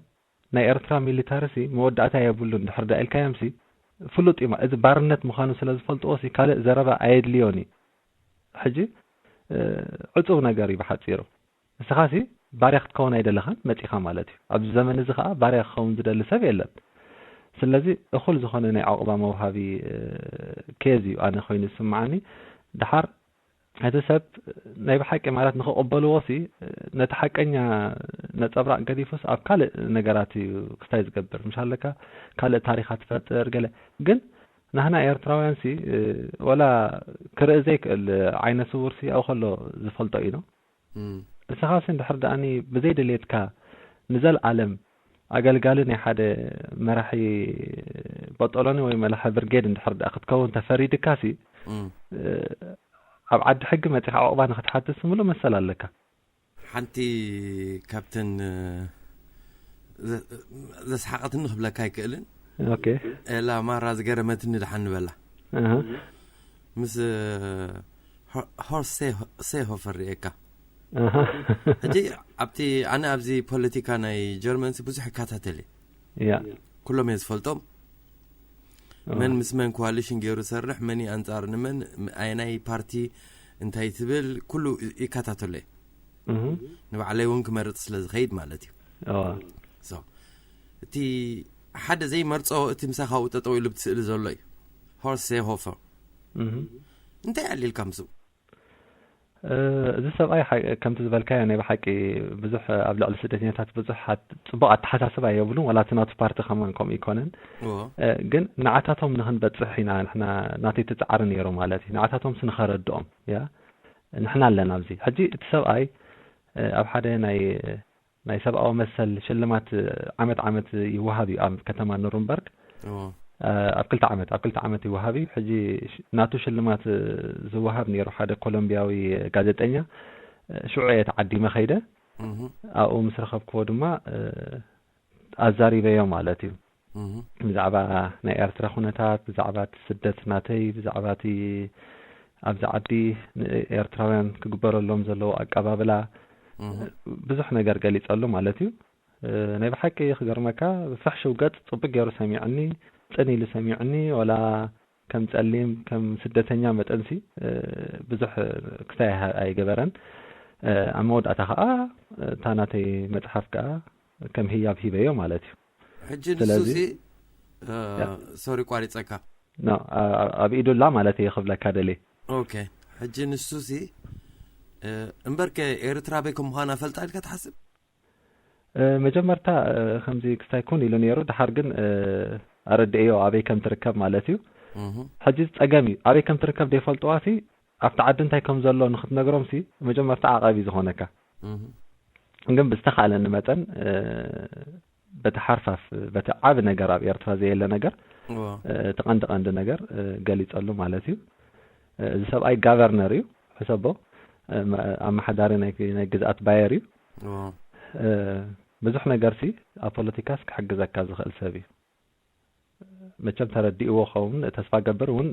ናይ ኤርትራ ሚሊታሪ ሲ መወዳእታ የብሉን እንድሕር ደኣ ኢልካዮም ሲ ፍሉጥ እዩ። እዚ ባርነት ምዃኑ ስለ ዝፈልጥዎ ሲ ካልእ ዘረባ ኣየድልዮን እዩ። ሕጂ ዕፁብ ነገር እዩ ብሓፂሩ። እስኻ ሲ ባርያ ክትከውን ኣይደለኻን መፂኻ ማለት እዩ። ኣብዚ ዘመን እዚ ከዓ ባርያ ክኸውን ዝደሊ ሰብ የለን። ስለዚ እኹል ዝኾነ ናይ ዕቑባ መውሃቢ ኬዝ እዩ ኣነ ኮይኑ ዝስምዓኒ። ደሓር እቲ ሰብ ናይ ብሓቂ ማለት ንክቕበልዎ ሲ ነቲ ሓቀኛ ነፀብራቕ ገዲፉስ ኣብ ካልእ ነገራት እዩ ክስታይ ዝገብር። ምሽ ኣለካ ካልእ ታሪኻት ትፈጥር ገለ። ግን ናህና ኤርትራውያን ሲ ወላ ክርኢ ዘይክእል ዓይነ ስውር ሲ ኣብኡ ከሎ ዝፈልጦ እዩ ነው። እስኻ ሲ እንድሕር ደኣኒ ብዘይ ድሌትካ ንዘልኣለም ኣገልጋሊ ናይ ሓደ መራሒ በጦሎኒ ወይ መራሒ ብርጌድ እንድሕር ደኣ ክትከውን ተፈሪድካ ሲ ኣብ ዓዲ ሕጊ መፂኻ ዕቑባ ንክትሓትት ሲ ምሉእ መሰል ኣለካ። ሓንቲ ካብተን ዘስሓቐትኒ ክብለካ ኣይክእልን። ኦኬ። ኤላ ማራ ዝገረመትኒ ደሓን ንበላ። ምስ ሆርስ ሴሆፈር ርእየካ። ሕጂ ኣብቲ ኣነ ኣብዚ ፖለቲካ ናይ ጀርመንሲ ብዙሕ ይከታተል እየ። ያ ኩሎም እየ ዝፈልጦም። መን ምስ መን ኮዋሊሽን ገይሩ ሰርሕ፣ መን እዩ ኣንጻር ንመን፣ ኣየናይ ፓርቲ እንታይ ትብል፣ ኩሉ ይከታተሎ እየ። ንባዕለይ እውን ክመርጽ ስለ ዝኸይድ ማለት እዩ። እቲ ሓደ ዘይመርጾ እቲ ምሳኻ ኣብኡ ጠጠው ኢሉ ብቲ ስእሊ ዘሎ እዩ። ሆርስ ሴሆፈር እንታይ ኣሊልካ ምስኡ? እዚ ሰብኣይ ከምቲ ዝበልካዮ ናይ ብሓቂ ብዙሕ ኣብ ልዕሊ ስደተኛታት ብዙሕ ጽቡቕ ኣተሓሳስባ የብሉን፣ ዋላ እቲ ናቱ ፓርቲ ከማን ከምኡ ይኮነን። ግን ንዓታቶም ንክንበፅሕ ኢና ንሕና ናተይ ትፅዓሪ ነይሩ ማለት እዩ። ንዓታቶም ሲ ንኸረድኦም ያ ንሕና ኣለና ኣብዚ። ሕጂ እቲ ሰብኣይ ኣብ ሓደ ናይ ናይ ሰብኣዊ መሰል ሽልማት ዓመት ዓመት ይወሃብ እዩ ኣብ ከተማ ኑርንበርግ። ኣብ ክልተ ዓመት ኣብ ክልተ ዓመት ይወሃብ እዩ። ሕጂ ናቱ ሽልማት ዝወሃብ ነይሩ ሓደ ኮሎምቢያዊ ጋዜጠኛ። ሽዑ እየ ተዓዲመ ከይደ ኣብኡ ምስ ረኸብክዎ ድማ ኣዛሪበዮ ማለት እዩ። ብዛዕባ ናይ ኤርትራ ኩነታት፣ ብዛዕባ እቲ ስደት ናተይ፣ ብዛዕባ እቲ ኣብዚ ዓዲ ንኤርትራውያን ክግበረሎም ዘለዎ ኣቀባብላ ብዙሕ ነገር ገሊጸሉ ማለት እዩ። ናይ ብሓቂ ክገርመካ ፍሕሽው ገጽ ጽቡቅ ገይሩ ሰሚዑኒ፣ ጽን ኢሉ ሰሚዑኒ፣ ወላ ከም ጸሊም ከም ስደተኛ መጠንሲ ብዙሕ ክስታይ ኣይገበረን። ኣብ መወዳእታ ከዓ እታ ናተይ መጽሓፍ ከዓ ከም ህያብ ሂበዮ ማለት እዩ። ሕጂ ንሱ ሲ ሶሪ ቋሪጸካ። ኣብ ኢዱ ላ ማለት እየ ክብለካ ደልየ። ኦኬ፣ ሕጂ ንሱ ሲ እምበርከ ኤርትራ ኣበይ ከም ምዃና ፈልጣ ኢልካ ትሓስብ? መጀመርታ ከምዚ ክስታይ ኩን ኢሉ ነይሩ፣ ድሓር ግን ኣረድእዮ ኣበይ ከም ትርከብ ማለት እዩ። ሕጂ ጸገም እዩ፣ ኣበይ ከም ትርከብ ዘይፈልጥዋ ሲ ኣብቲ ዓዲ እንታይ ከም ዘሎ ንክትነግሮም ሲ መጀመርታ ዓቐብ እዩ ዝኾነካ። ግን ብዝተኻእለኒ መጠን በቲ ሓርፋፍ፣ በቲ ዓቢ ነገር ኣብ ኤርትራ ዘየለ ነገር፣ እቲ ቀንዲ ቀንዲ ነገር ገሊጸሉ ማለት እዩ። እዚ ሰብኣይ ጋቨርነር እዩ፣ ሕሰቦ፣ ኣመሓዳሪ ናይ ግዝኣት ባየር እዩ። ብዙሕ ነገር ሲ ኣብ ፖለቲካስ ክሕግዘካ ዝኽእል ሰብ እዩ። መቸም ተረዲእዎ ኸውን ተስፋ ገብር እውን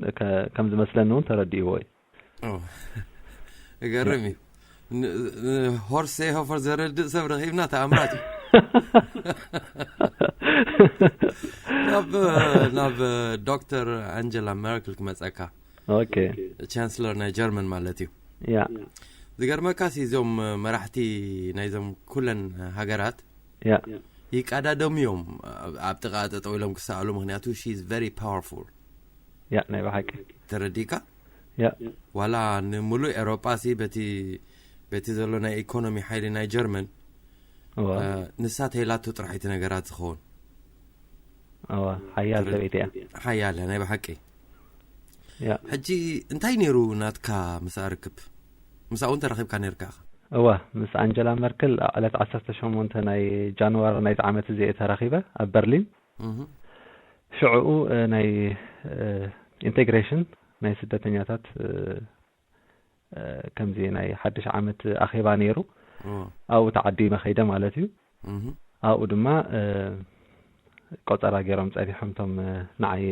ከም ዝመስለኒ እውን ተረዲእዎ እዩ። እገርም እዩ። ሆርስ ሴሆፈር ዘረድእ ሰብ ረኺብና ተኣምራት እዩ። ናብ ናብ ዶክተር ኣንጀላ ሜርክል ክመፀካ። ኦኬ። ቻንስለር ናይ ጀርመን ማለት እዩ። ያ ዝገርመካ ሲ እዞም መራሕቲ ናይዞም ኩለን ሃገራት ያ ይቃዳደሙ እዮም ኣብ ጥቓ ጠጠው ኢሎም ክሰኣሉ፣ ምክንያቱ she is very powerful። ያ ናይ ብሓቂ ተረዲካ ያ ዋላ ንምሉእ ኤሮጳ ሲ በቲ በቲ ዘሎ ናይ ኢኮኖሚ ሓይሊ ናይ ጀርመን እዋ ንሳ ተይላቶ ጥራሕ እቲ ነገራት ዝኸውን እዋ ሓያል ሰበይቲ እያ። ሓያለ ናይ ብሓቂ። ያ ሕጂ እንታይ ነይሩ ናትካ ምስኣ ርክብ? ምስኣ እውን ተራኺብካ ነርካ ኢኻ? እዋ ምስ ኣንጀላ መርክል ኣብ ዕለት ዓሰርተ ሸሞንተ ናይ ጃንዋሪ ናይቲ ዓመት እዚ እየ ተራኺበ ኣብ በርሊን። እህ ሽዕኡ እ፣ ናይ እ፣ ኢንቴግሬሽን ናይ ስደተኛታት እ፣ እ፣ ከምዚ ናይ ሓድሽ ዓመት ኣኼባ ነይሩ። እዎ ኣብኡ ተዓዲመ ከይደ ማለት እዩ። እህ ኣብኡ ድማ እ፣ ቆጸራ ገይሮም ጸኒሖም እቶም እ፣ ንዓይ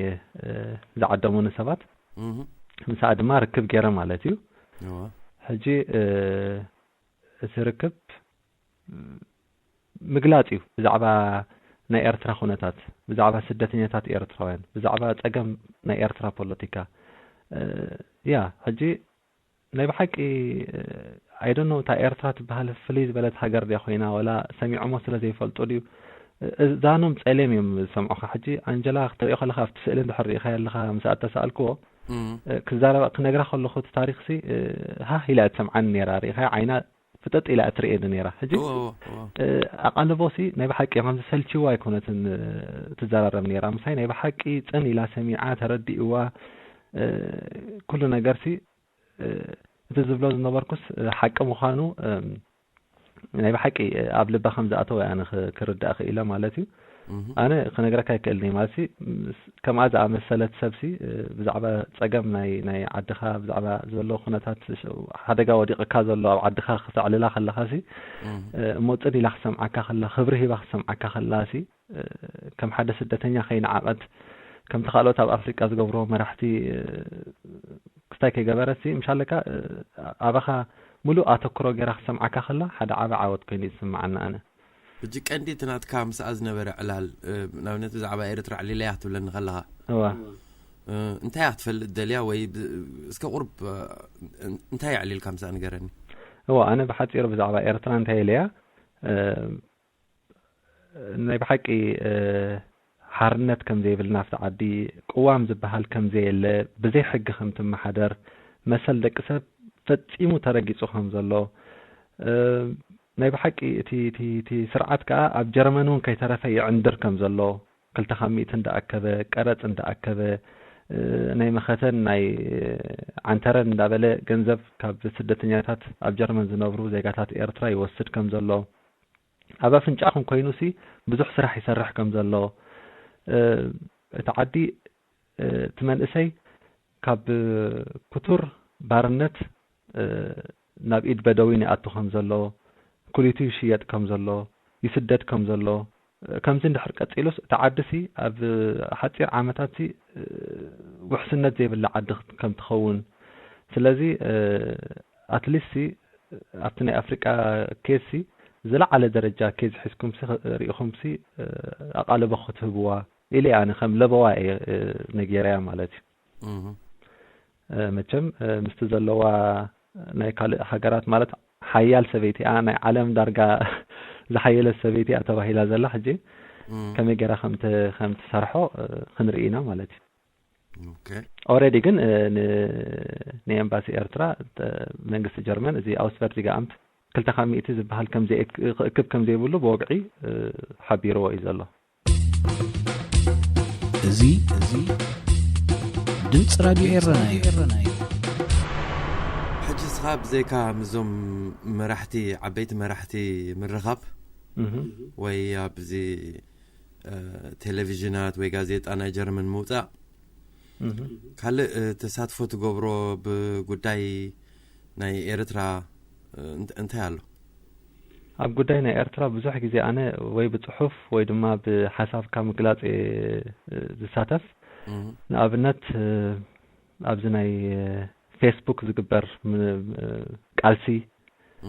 እ፣ ዝዓደሙኒ ሰባት። እህ ምስኣ ድማ ርክብ ገይረ ማለት እዩ። እዎ ሕጂ እ፣ እቲ ርክብ ም፣ ምግላጽ እዩ ብዛዕባ ናይ ኤርትራ ኩነታት፣ ብዛዕባ ስደተኛታት ኤርትራውያን፣ ብዛዕባ ጸገም ናይ ኤርትራ ፖለቲካ። እ፣ ያ ሕጂ ናይ ብሓቂ I don't know እታ ኤርትራ ትበሃል ፍልይ ዝበለት ሃገር ድያ ኮይና፣ ወላ ሰሚዖሞ ስለ ዘይፈልጡ ድዩ? እ፣ እዛኖም ጸሌም እዮም ዝሰምዑኻ። ሕጂ ኣንጀላ ክትሪኦ ከለኻ ኣብቲ ስእሊ እንድሕር ርኢኻዮ ኣለኻ ምስኣ እተሰኣልክዎ እም እ፣ ክዛረባ ክነግራ ከለኹ እቲ ታሪኽሲ እ፣ ሃህ ኢላ እያ ትሰምዓኒ ነይራ። ርኢኻያ ዓይና ፍጥጥ ኢላ እትርእየኒ ነይራ። ሕጂ እዎ እዎ እዎ እ፣ ኣቓልቦሲ ናይ ብሓቂ ከምዚ ሰልችዋ ኣይኮነትን እ፣ ትዘራረብ ነይራ ምሳይ። ናይ ብሓቂ ጽን ኢላ ሰሚዓ ተረዲእዋ እ፣ ኩሉ ነገርሲ እ፣ እቲ ዝብሎ ዝነበርኩስ እ፣ ሓቂ ምዃኑ እ፣ ናይ ብሓቂ እ፣ ኣብ ልባ ከም ዝኣተወ ኣነ ክ- ክርዳእ ክኢለ ማለት እዩ። እህ ኣነ ክነግረካ ኣይክእልን እየ ማለት ሲ ምስ- ከምኣ ዝኣመሰለት ሰብሲ እ፣ ብዛዕባ ጸገም ናይ ናይ ዓድኻ ብዛዕባ ዘሎ ኩነታት ሽ- ሓደጋ ወዲቕካ ዘሎ ኣብ ዓድኻ ክተዕልላ ከለኻ ሲ እህ እ፣ እሞ ጽን ኢላ ክሰምዓካ ከላ ክብሪ ሂባ ክሰምዓካ ከላ ሲ እ፣ ከም ሓደ ስደተኛ ከይንዓቐት ከምቲ ካልኦት ኣብ ኣፍሪቃ ዝገብርዎ መራሕቲ እ፣ ክስታይ ከይገበረት ሲ ምሻለካ እ፣ ኣባኻ ሙሉእ ኣተኩሮ ገይራ ክሰምዓካ ከላ ሓደ ዓቢ ዓወት ኮይኑ እዩ ዝስምዓኒ ኣነ። ሕጂ ቀንዲ እቲ ናትካ ምስኣ ዝነበረ ዕላል እ፣ ንኣብነት ብዛዕባ ኤርትራ ዕሊለያ ክትብለኒ ከለኻ እዋ እ፣ እንታይ እያ ክትፈልጥ ደልያ ወይ ብ- እስከ ቁርብ እ፣ እንታይ ኣዕሊልካ ምስኣ ንገረኒ? እዋ ኣነ ብሓፂሩ ብዛዕባ ኤርትራ እንታይ ኢለያ እ፣ ናይ ብሓቂ እ፣ ሓርነት ከም ዘይብልና ኣብቲ ዓዲ ቅዋም ዝበሃል ከም ዘየለ ብዘይ ሕጊ ከም ትመሓደር መሰል ደቂ ሰብ ፈፂሙ ተረጊፁ ከም ዘሎ እ፣ ናይ ብሓቂ እቲ እቲ እቲ ስርዓት ከዓ ኣብ ጀርመን እውን ከይተረፈ ይዕንድር ከም ዘሎ ክልተ ካብ ሚእቲ እንዳኣከበ ቀረፅ እንዳኣከበ እ፣ ናይ መኸተን ናይ ዓንተረን እንዳበለ ገንዘብ ካብ ስደተኛታት ኣብ ጀርመን ዝነብሩ ዜጋታት ኤርትራ ይወስድ ከም ዘሎ ኣብ ኣፍንጫኹም ኮይኑሲ ብዙሕ ስራሕ ይሰርሕ ከም ዘሎ እ፣ እቲ ዓዲ እ፣ እቲ መንእሰይ ካብ ክቱር ባርነት እ፣ ናብ ኢድ በደዊን ይኣቱ ከም ዘሎ ኩሊቱ ይሽየጥ ከም ዘሎ ይስደድ ከም ዘሎ እ፣ ከምዚ እንድሕር ቀፂሉስ እቲ ዓድሲ ኣብ ሓፂር ዓመታትሲ እ፣ ውሕስነት ዘይብላ ዓዲ ክት- ከም ትኸውን ስለዚ ኣትሊስት ኣብቲ ናይ ኣፍሪቃ ኬዝሲ ዝለዓለ ደረጃ ኬዝ ሒዝኩምሲ ሪኢኹምሲ ኣቓልቦ ክትህብዋ ኢለ ኣነ ከም ለበዋ እየ ነጌረያ ማለት እዩ። መቸም ምስቲ ዘለዋ ናይ ካልእ ሃገራት ማለት ሓያል ሰበይቲ እያ፣ ናይ ዓለም ዳርጋ ዝሓየለት ሰበይቲ እያ ተባሂላ ዘላ። ሕጂ ከመይ ገይራ ከም ትሰርሖ ክንርኢ ኢና ማለት እዩ። ኦኬ። ኦረዲ ግን እ፣ ን- ንኤምባሲ ኤርትራ ተ- መንግስቲ ጀርመን እዚ ኣውስቨርዲጋ ኣምት ክልተ ካብ ሚእቲ ዝበሃል ከም ዘይእክ- ክእክብ ከም ዘይብሉ ብወግዒ እ፣ ሓቢርዎ እዩ ዘሎ። እዚ እዚ ድምፂ ራድዮ ኤረና እዩ። ሕጂ እስኻ ብዘይካ ምዞም መራሕቲ፣ ዓበይቲ መራሕቲ ምርኻብ እህ። ወይ ኣብዚ እ፣ ቴሌቪዥናት ወይ ጋዜጣ ናይ ጀርመን ምውፃእ፣ እህ። ካልእ እ፣ ተሳትፎ ትገብሮ ብጉዳይ ናይ ኤርትራ እ፣ እንት- እንታይ ኣሎ? ኣብ ጉዳይ ናይ ኤርትራ ብዙሕ ግዜ ኣነ ወይ ብጽሑፍ ወይ ድማ ብሓሳብካ ምግላጽ እየ እ፣ ዝሳተፍ። እህ፣ ንኣብነት እ፣ ኣብዚ ናይ እ፣ ፌስቡክ ዝግበር ም- እ፣ ቃልሲ፣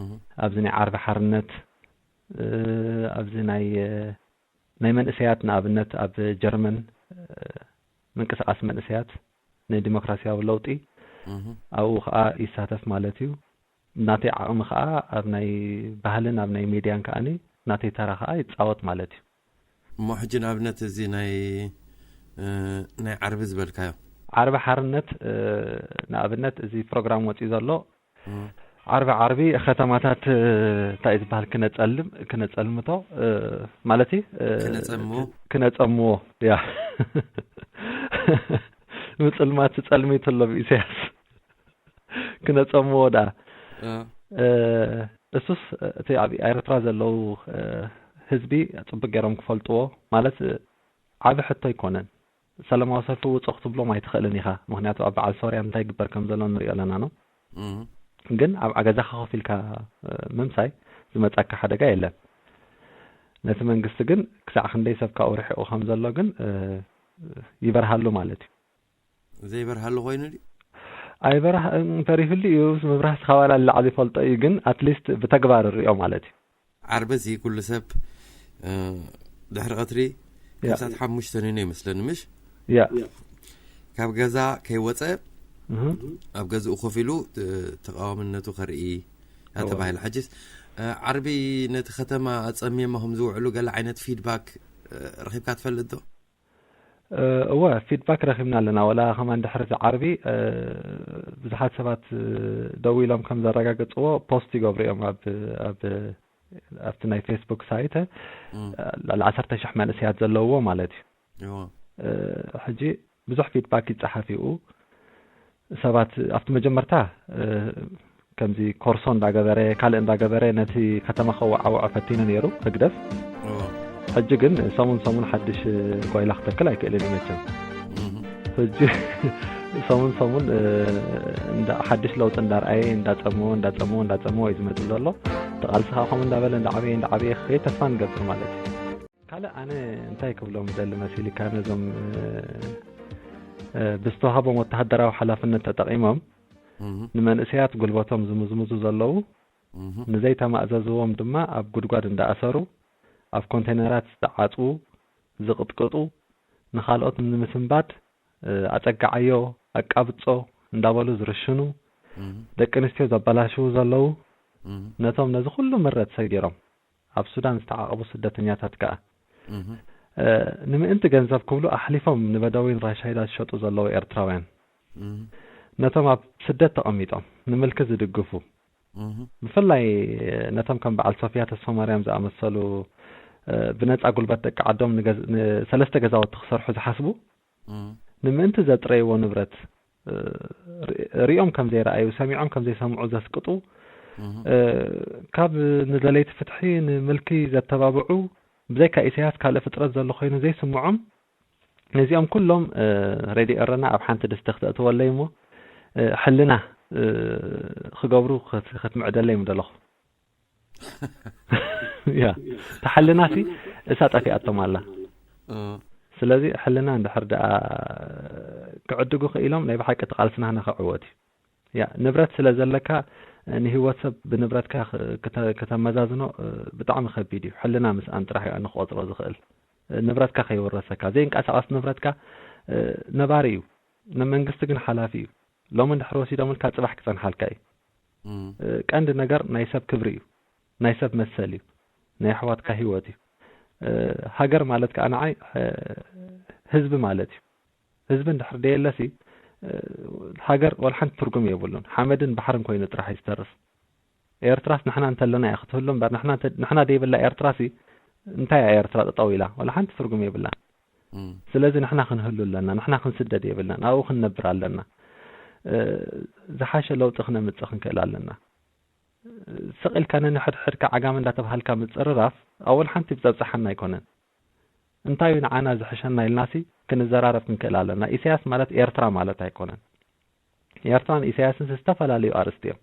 እህ፣ ኣብዚ ናይ ዓርቢ ሓርነት እ፣ ኣብዚ ናይ እ፣ ናይ መንእሰያት ንኣብነት ኣብ ጀርመን እ፣ ምንቅስቃስ መንእሰያት ንዲሞክራሲያዊ ለውጢ እህ፣ ኣብኡ ከዓ ይሳተፍ ማለት እዩ። ናተይ ዓቕሚ ከዓ ኣብ ናይ ባህልን ኣብ ናይ ሚድያን ከዓኒ ናተይ ተራ ከዓ ይፃወት ማለት እዩ። እሞ ሕጂ ንኣብነት እዚ ናይ እ፣ ናይ ዓርቢ ዝበልካዮ ዓርቢ ሓርነት እ፣ ንኣብነት እዚ ፕሮግራም ወፂኡ ዘሎ እህ፣ ዓርቢ ዓርቢ ከተማታት እ፣ እንታይ እዩ ዝበሃል ክነፀልም ክነፀልምቶ እ፣ ማለት እዩ እ፣ ክነፀምዎ? ክነፀምዎ ያ ምፅልማት ትፀልሚ ትሎ ብኢሳያስ ክነፀምዎ ደኣ እ፣ እ፣ እሱስ እቲ ኣብ ኤርትራ ዘለዉ እ፣ ህዝቢ ፅቡቅ ገይሮም ክፈልጥዎ ማለት እ፣ ዓቢ ሕቶ ኣይኮነን። ሰላማዊ ሰልፊ ውፁ ክትብሎም ኣይትኽእልን ኢኻ። ምክንያቱ ኣብ በዓል ሶርያ እንታይ ይግበር ከም ዘሎ ንሪኦ ኣለና ነው። እህ፣ ግን ኣብ ገዛኻ ኮፍ ኢልካ እ፣ ምምሳይ ዝመጻካ ሓደጋ የለን። ነቲ መንግስቲ ግን ክሳዕ ክንደይ ሰብ ካብኡ ርሒቑ ከም ዘሎ ግን እ፣ ይበርሃሉ ማለት እዩ። ዘይበርሃሉ ኮይኑ ድዩ? ኣይበርህ እንተሪፍሉ እዩ ምብራህ ስኻባላ ላዕሊ ይፈልጦ እዩ ግን ኣትሊስት ብተግባር ሪኦ ማለት እዩ። ዓርበዚ ኩሉ ሰብ እ፣ ድሕሪ ቀትሪ ያ። ካብ ሰዓት ሓሙሽተ ንኖ ይመስለኒ ምሽ ያ ካብ ገዛ ከይወፀ እህ። ኣብ ገዝኡ ኮፍ ኢሉ እ፣ ተቃዋምነቱ ከርኢ ተባሂሉ። ሕጅስ እ፣ ዓርቢ ነቲ ከተማ ኣፀሚሞ ከም ዝውዕሉ ገለ ዓይነት ፊድባክ እ፣ ረኺብካ ትፈልጥ ዶ? እ፣ እወ ፊድባክ ረኺብና ኣለና። ወላ ከማን ድሕሪ እቲ ዓርቢ እ፣ ብዙሓት ሰባት እ፣ ደው ኢሎም ከም ዘረጋገፅዎ ፖስት ይገብሩ እዮም ኣብ ኣብ ኣብቲ ናይ ፌስቡክ ሳይት እ፣ እም፣ ልዕሊ ዓሰርተ ሽሕ መንእሰያት ዘለውዎ ማለት እዩ። እዎ። እ፣ ሕጂ ብዙሕ ፊድባክ ይፀሓፍ እዩ። ሰባት ኣብቲ መጀመርታ እ፣ ከምዚ ኮርሶ እንዳገበረ ካልእ እንዳገበረ ነቲ ከተማ ከወዓውዖ ፈቲኑ ነይሩ ህግደፍ። እዎ። ሕጂ ግን ሰሙን ሰሙን ሓድሽ ጓይላ ክተክል ኣይክእልን እዩ መቸም። እም፣ ሕጂ ሰሙን ሰሙን እ፣ እንዳ ሓድሽ ለውጢ እንዳርኣየ እንዳፀምዎ እንዳፀምዎ እንዳፀምዎ እዩ ዝመፅእ ዘሎ። እቲ ቃልሲ ከዓ ከምኡ እንዳበለ እንዳዓበየ እንዳዓበየ ክኸይድ ተስፋ ንገብር ማለት እዩ። ካልእ ኣነ እንታይ ክብሎም ዝደሊ መሲልካ ነዞም እ፣ እ፣ ብዝተዋሃቦም ወተሃደራዊ ሓላፍነት ተጠቒሞም እም፣ ንመንእሰያት ጉልበቶም ዝምዝምዙ ዘለዉ እም፣ ንዘይተማእዘዝዎም ድማ ኣብ ጉድጓድ እንዳኣሰሩ ኣብ ኮንቴነራት ዝዓፅዉ ዝቕጥቅጡ ንኻልኦት ንምስንባድ እ፣ ኣፀግዓዮ ኣቃብጾ እንዳበሉ ዝርሽኑ እም፣ ደቂ ኣንስትዮ ዘበላሽዉ ዘለዉ እም፣ ነቶም ነዚ ኩሉ ምረት ሰጊሮም ኣብ ሱዳን ዝተዓቐቡ ስደተኛታት ከኣ እም፣ እ፣ ንምእንቲ ገንዘብ ክብሉ ኣሕሊፎም ንበዳዊን ራሻይዳ ዝሸጡ ዘለዉ ኤርትራውያን እም፣ ነቶም ኣብ ስደት ተቐሚጦም ንምልኪ ዝድግፉ እም፣ ብፍላይ ነቶም ከም በዓል ሶፊያ ተስፋማርያም ዝኣመሰሉ እ፣ ብነፃ ጉልበት ደቂ ዓዶም ንገዝ- ንሰለስተ ገዛውቲ ክሰርሑ ዝሓስቡ እም፣ ንምእንቲ ዘጥረይዎ ንብረት እ፣ ሪ- ሪኦም ከም ዘይረኣዩ ሰሚዖም ከም ዘይሰምዑ ዘስቅጡ እም፣ እ፣ ካብ ንደለይቲ ፍትሒ ንምልኪ ዘተባብዑ ብዘይካ ኢሳያስ ካልእ ፍጥረት ዘሎ ኮይኑ ዘይስምዖም ነዚኦም ኩሎም እ፣ ሬድዮ ኤረና ኣብ ሓንቲ ድስቲ ክተእትወለይ እሞ እ፣ ሕልና እ፣ ክገብሩ ክት- ክትምዕደለይ ምደለኹ ያ ተሓልናሲ እሳ ጠፊኣቶም ኣላ እ፣ ስለዚ ሕልና እንድሕር ደኣ ክዕድጉ ክኢሎም ናይ ብሓቂ እቲ ቃልስና ንክዕወት እዩ ያ ንብረት ስለ ዘለካ ንህይወት ሰብ ብንብረትካ ክተ- ከተመዛዝኖ እ፣ ብጣዕሚ ከቢድ እዩ ሕልና ምስኣን ጥራሕ እዩ ንክቆፅሮ ዝኽእል ንብረትካ ከይወረሰካ ዘይንቀሳቐስ ንብረትካ እ፣ ነባሪ እዩ ንመንግስቲ ግን ሓላፊ እዩ ሎሚ እንድሕር ወሲዶምልካ ፅባሕ ክፀንሓልካ እዩ እም፣ እ፣ ቀንዲ ነገር ናይ ሰብ ክብሪ እዩ ናይ ሰብ መሰል እዩ ናይ ኣሕዋትካ ህይወት እዩ እ፣ ሃገር ማለት ከዓ ንዓይ እ፣ ህዝቢ ማለት እዩ ህዝቢ እንድሕር ደየለሲ፣ እ፣ ሃገር ወላ ሓንቲ ትርጉም የብሉን። ሓመድን ባሕርን ኮይኑ ጥራሕ እዩ ዝተርፍ። ኤርትራስ ንሕና እንተለና እያ ክትህሉ እምበር፣ ንሕና እንተ-፣ ንሕና ደይብላ ኤርትራሲ እንታይ እያ ኤርትራ ጠጠው ኢላ? ወላ ሓንቲ ትርጉም የብላን። እም። ስለዚ ንሕና ክንህሉ ኣለና፣ ንሕና ክንስደድ የብልናን፣ ኣብኡ ክንነብር ኣለና። እ፣ ዝሓሸ ለውጢ ክነምጽእ ክንክእል ኣለና። ስቕ ኢልካ ነንሕድሕድካ ዓጋመ እንዳተባሃልካ ምጽርራፍ ኣወል ሓንቲ ብጸብጽሓና ኣይኮነን። እንታይ እዩ ንዓና ዝሕሸና ኢልናሲ ክንዘራረብ ክንክእል ኣለና። ኢሳያስ ማለት ኤርትራ ማለት ኣይኮነን። ኤርትራን ኢሳያስን ዝተፈላለዩ ኣርእስቲ እዮም።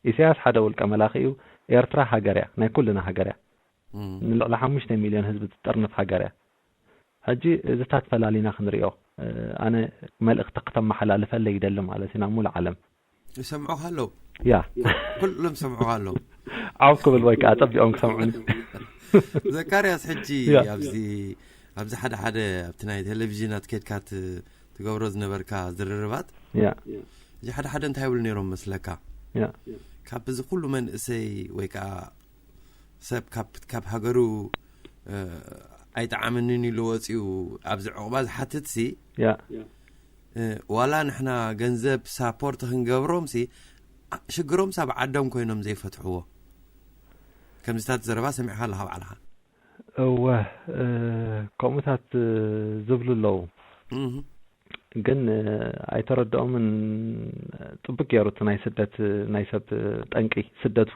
ኢሳያስ ሓደ ውልቀ መላኺ እዩ። ኤርትራ ሃገር እያ፣ ናይ ኩልና ሃገር እያ። እም። ንልዕሊ ሓሙሽተ ሚልዮን ህዝቢ ትጥርንፍ ሃገር እያ። ሕጂ እዚታት ፈላሊና ክንሪኦ፣ እ፣ ኣነ መልእኽቲ ክተመሓላልፈለይ ይደሊ ማለት እዩ ናብ ሙሉእ ዓለም። ይሰምዑኻ ኣለዉ። ያ። ኩሎም ይሰምዑኻ ኣለዉ። ዓው ክብል ወይ ከዓ ጸቢቖም ክሰምዑኒ። ዘካርያስ፣ ሕጂ ያ። ኣብዚ፣ ኣብዚ ሓደ ሓደ ኣብቲ ናይ ቴሌቪዥናት ኬድካ ት-፣ ትገብሮ ዝነበርካ ዝርርባት፣ ያ። እዚ ሓደ ሓደ እንታይ ይብሉ ነይሮም መስለካ? ያ። ካብ እዚ ኩሉ መንእሰይ ወይ ከዓ ሰብ ካብ፣ ካብ ሃገሩ፣ እ፣ ኣይጠዓመንን ኢሉ ወፂኡ ኣብዚ ዕቑባ ዝሓትትሲ፣ ያ። እ፣ ዋላ ንሕና ገንዘብ ሳፖርት ክንገብሮምሲ፣ ኣ-፣ ሽግሮምሲ ኣብ ዓዶም ኮይኖም ዘይፈትሕዎ። ከምዚታት ዘረባ ሰሚዕካ ኣለኻ ባዕልኻ። እወ፣ እ፣ ከምኡታት፣ እ፣ ዝብሉ ኣለዉ። እህ። ግን፣ እ፣ ኣይተረድኦምን። ጽቡቅ ገይሩ እቲ ናይ ስደት፣ ናይ ሰብ ጠንቂ ስደቱ።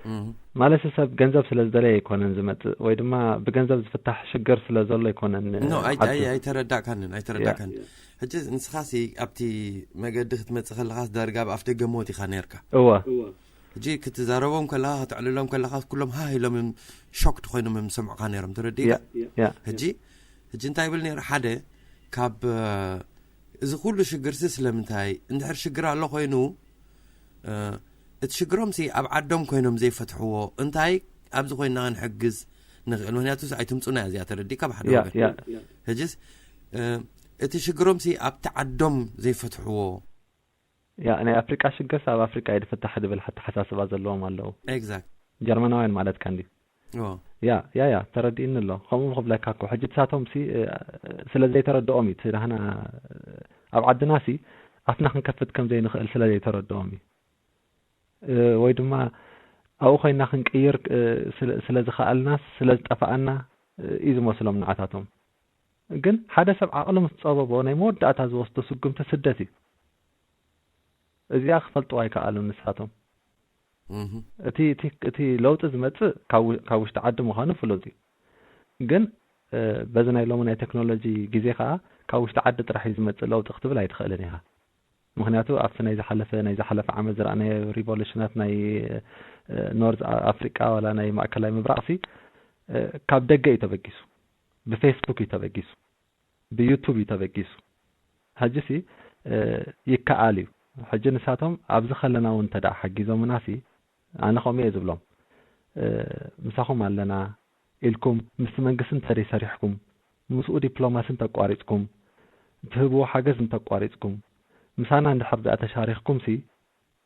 እህ። ማለት ሰብ ገንዘብ ስለ ዝደለየ ኣይኮነን ዝመጽእ፣ ወይ ድማ ብገንዘብ ዝፍታሕ ሽግር ስለ ዘሎ ኣይኮነን፣ እ፣ ኖ፣ ኣይ-፣ ዓዱ። ኣይ-፣ ኣይተረዳእካንን፣ ኣይተረዳእካንን። ያ። ሕጂ ንስኻሲ ኣብቲ መገዲ ክትመጽእ ከለኻስ ዳርጋ ኣብ ኣፍ ደገ ሞት ኢኻ ነርካ። እወ። ሕጂ ክትዛረቦም ከለኻ፣ ከተዕልሎም ከለኻ፣ ኩሎም ሃህ ኢሎም እዮም፣ ሾክድ ኮይኖም እዮም ዝሰምዑኻ ነይሮም። ተረዲእካ? ያ፣ ያ። ሕጂ፣ ሕጂ እንታይ ይብል ነይሩ? ሓደ ካብ፣ እ፣ እዚ ኩሉ ሽግርሲ ስለምንታይ? እንድሕር ሽግር ኣሎ ኮይኑ፣ እ፣ እቲ ሽግሮምሲ ኣብ ዓዶም ኮይኖም ዘይፈትሕዎ፣ እንታይ ኣብዚ ኮይንና ክንሕግዝ ንኽእል? ምኽንያቱ ኣይትምጹና እያ እዚኣ፣ ተረዲእካ? ብሓደ ያ፣ ወገን። ያ። ሕጂስ፣ እ፣ እቲ ሽግሮምሲ ኣብቲ ዓዶም ዘይፈትሕዎ፣ ያ፣ ናይ ኣፍሪቃ ሽግርስ ኣብ ኣፍሪቃ እዩ ዝፍታሕ ዝብል ኣተሓሳስባ ዘለዎም ኣለዉ። ኤግዛክት። ጀርመናውያን ማለትካ እንድዩ። ኦ። ያ፣ ያ፣ ያ፣ ተረዲእኒ ኣሎ። ከምኡ ክብለካ እኮ፣ ሕጂ ንሳቶም ሲ፣ እ፣ ስለ ዘይተረድኦም እዩ፣ እቲ ናህና፣ እ፣ ኣብ ዓድና ሲ ኣፍና ክንከፍት ከም ዘይንኽእል ስለ ዘይተረድኦም እዩ። እ፣ ወይ ድማ ኣብኡ ኮይና ክንቅይር፣ እ፣ ስለ፣ ስለ ዝኸኣልናስ፣ ስለ ዝጠፋኣና፣ እ፣ እዩ ዝመስሎም ንዓታቶም። ግን ሓደ ሰብ ዓቕሊ ምስ ጸበቦ ናይ መወዳእታ ዝወስዶ ስጉምቲ ስደት እዩ። እዚኣ ክፈልጥዋ ኣይከኣሉን ንሳቶም። እህ። እቲ፣ እቲ፣ እቲ ለውጢ ዝመጽእ ካብ ው-፣ ካብ ውሽጢ ዓዲ ምዃኑ ፍሉጥ እዩ። ግን፣ እ፣ በዚ ናይ ሎሚ ናይ ቴክኖሎጂ ግዜ ከኣ ካብ ውሽጢ ዓዲ ጥራሕ እዩ ዝመጽእ ለውጢ ክትብል ኣይትኽእልን ኢኻ። ምኽንያቱ ኣብቲ ናይ ዝሓለፈ፣ ናይ ዝሓለፈ ዓመት ዝረኣናዮ ሪቮሉሽናት ናይ፣ እ፣ ኖርዝ ኣ-፣ ኣፍሪቃ ዋላ ናይ ማእከላይ ምብራቕሲ፣ እ፣ ካብ ደገ እዩ ተበጊሱ። ብፌስቡክ እዩ ተበጊሱ። ብዩቱብ እዩ ተበጊሱ። ሕጂሲ፣ እ፣ ይከኣል እዩ። ሕጂ ንሳቶም ኣብዚ ከለና እውን እንተ ደኣ ሓጊዞምናሲ፣ ኣነ ከምኡ እየ ዝብሎም። እ፣ ምሳኹም ኣለና ኢልኩም ምስቲ መንግስቲ እንተደይ ሰሪሕኩም፣ ምስኡ ዲፕሎማሲ እንተቋሪጽኩም፣ ትህብዎ ሓገዝ እንተቋሪጽኩም፣ ምሳና እንድሕር ደኣ ተሻሪኽኩምሲ፣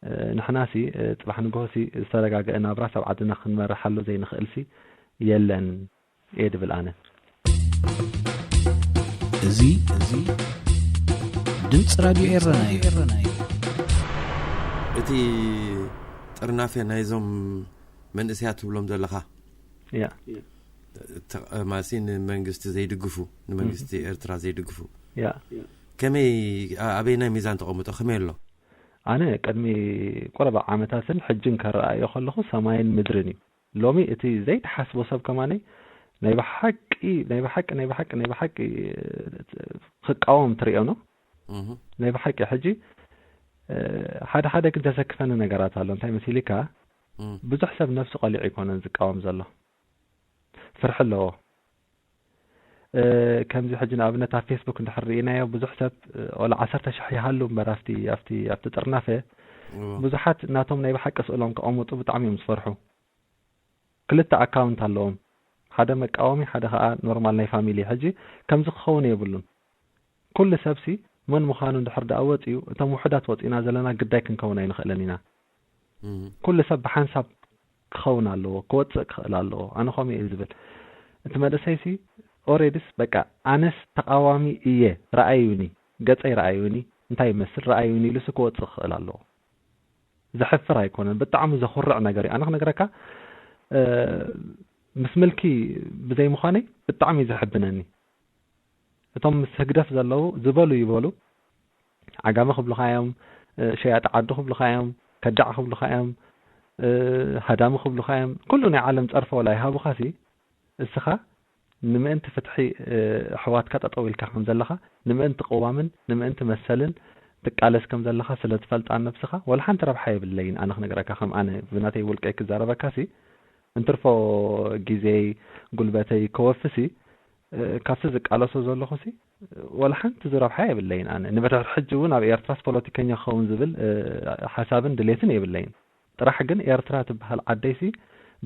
እ፣ ንሕናሲ፣ እ፣ ጽባሕ ንግሆሲ ዝተረጋገአ ናብራስ ኣብ ዓድና ክንመርሓሉ ዘይንኽእልሲ የለን እየ ድብል ኣነ። እዚ፣ እዚ ድምፂ ራድዮ ኤረና እዩ። እቲ ጥርናፈ ናይዞም መንእሰያት ትብሎም ዘለኻ፣ ያ። ተ-፣ ማለትሲ ንመንግስቲ ዘይድግፉ፣ ንመንግስቲ እህ። ኤርትራ ዘይድግፉ፣ ያ። ከመይ፣ ኣ-፣ ኣበየናይ ሚዛን ተቐምጦ? ከመይ ኣሎ? ኣነ ቅድሚ ቁረባ ዓመታትን ሕጅን ከረኣዮ ከለኹ ሰማይን ምድርን እዩ። ሎሚ እቲ ዘይትሓስቦ ሰብ ከማነይ ናይ ብሓቂ፣ ናይ ብሓቂ፣ ናይ ብሓቂ፣ ናይ ብሓቂ ክቃወም ትርእዮ ነው። እህ። ናይ ብሓቂ ሕጂ፣ እ፣ ሓደ ሓደ ግን ዘሰክፈኒ ነገራት ኣሎ። እንታይ መሲልካ? እም። ብዙሕ ሰብ ነፍሱ ቀሊዑ ኣይኮነን ዝቃወም ዘሎ። ፍርሒ ኣለዎ። እ፣ ከምዚ ሕጂ ንኣብነት ኣብ ፌስቡክ እንድሕር ርኢናዮ፣ ብዙሕ ሰብ፣ እ፣ ወላ ዓሰርተ ሽሕ ይሃሉ እምበር ኣብቲ፣ ኣብቲ፣ ኣብቲ ጥርናፈ፣ እዎ። ብዙሓት ናቶም ናይ ብሓቂ ስእሎም ከቐምጡ ብጣዕሚ እዮም ዝፈርሑ። ክልተ ኣካውንት ኣለዎም። ሓደ መቃወሚ፣ ሓደ ኸኣ ኖርማል ናይ ፋሚሊ። ሕጂ ከምዚ ክኸውን የብሉን። ኩሉ ሰብሲ መን ምዃኑ እንድሕር ደኣ ወጺኡ፣ እቶም ውሑዳት ወጺእና ዘለና ግዳይ ክንከውን ኣይንኽእልን ኢና። እም። ኩሉ ሰብ ብሓንሳብ ክኸውን ኣለዎ፣ ክወጽእ ክኽእል ኣለዎ። ኣነ ከምኡ እየ ዝብል። እቲ መንእሰይሲ ኦሬዲስ በቃ ኣነስ ተቃዋሚ እየ፣ ረኣዩኒ፣ ገጸይ ረኣዩኒ፣ እንታይ ይመስል ረኣዩኒ ኢሉሲ ክወጽእ ክኽእል ኣለዎ። ዘሕፍር ኣይኮነን፣ ብጣዕሚ ዘኹርዕ ነገር እዩ። ኣነ ክነግረካ፣ እ፣ ምስ ምልኪ ብዘይ ምዃነይ ብጣዕሚ እዩ ዘሕብነኒ። እቶም ምስ ህግደፍ ዘለዉ ዝበሉ ይበሉ፣ ዓጋመ ክብሉኻ እዮም፣ እ፣ ሸያጢ ዓዱ ክብሉኻ እዮም፣ ከዳዕ ክብሉኻ እዮም፣ እ፣ ሃዳሚ ክብሉኻ እዮም። ኩሉ ናይ ዓለም ጸርፊ ወላ ይሃቡኻሲ፣ እስኻ ንምእንቲ ፍትሒ፣ እ፣ ኣሕዋትካ ጠጠው ኢልካ ከም ዘለኻ፣ ንምእንቲ ቅዋምን ንምእንቲ መሰልን ትቃለስ ከም ዘለኻ ስለ ትፈልጣ ነብስኻ፣ ወላ ሓንቲ ረብሓ የብለይን። ኣነ ክነግረካ፣ ከም ኣነ ብናተይ ውልቀይ ክዛረበካሲ፣ እንትርፎ ግዜይ፣ ጉልበተይ ከወፍሲ፣ እ፣ ካብቲ ዝቃለሶ ዘለኹሲ፣ ወላ ሓንቲ ዝረብሓ የብለይን። ኣነ ንብድሕር ሕጂ እውን ኣብ ኤርትራስ ፖለቲከኛ ክኸውን ዝብል፣ እ፣ ሓሳብን ድሌትን የብለይን። ጥራሕ ግን ኤርትራ ትበሃል ዓደይሲ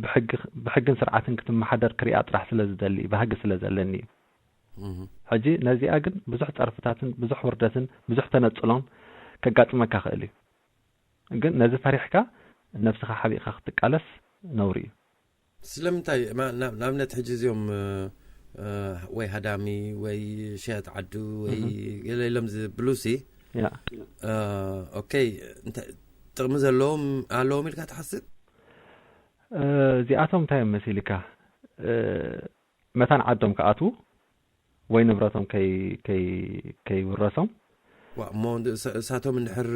ብሕጊ፣ ብሕግን ስርዓትን ክትመሓደር ክሪኣ ጥራሕ ስለ ዝደሊ፣ ባህጊ ስለ ዘለኒ እዩ። እህ። ሕጂ ነዚኣ ግን ብዙሕ ጸርፍታትን ብዙሕ ውርደትን ብዙሕ ተነጽሎን ከጋጥመካ ክእል እዩ። ግን ነዚ ፈሪሕካ ነብስኻ ሓቢእካ ክትቃለስ ነውሪ እዩ። ስለምንታይ? ማ-፣ ናብ-፣ ንኣብነት ሕጂ እዚኦም፣ እ፣ እ፣ ወይ ሃዳሚ ወይ ሸያጥ ዓዱ ወይ እህ። ገለ ኢሎም ዝብሉሲ፣ ያ። እ፣ ኦኬ፣ እንተ-፣ ጥቕሚ ዘለዎም ኣለዎም ኢልካ ትሓስብ? እ፣ እዚኣቶም እንታይ እዮም መሲልካ? እ፣ መታን ዓዶም ክኣትዉ ወይ ንብረቶም ከይ-፣ ከይ-፣ ከይውረሶም። ዋ፣ እሞ እንድ-፣ እሳ-፣ እሳቶም እንድሕር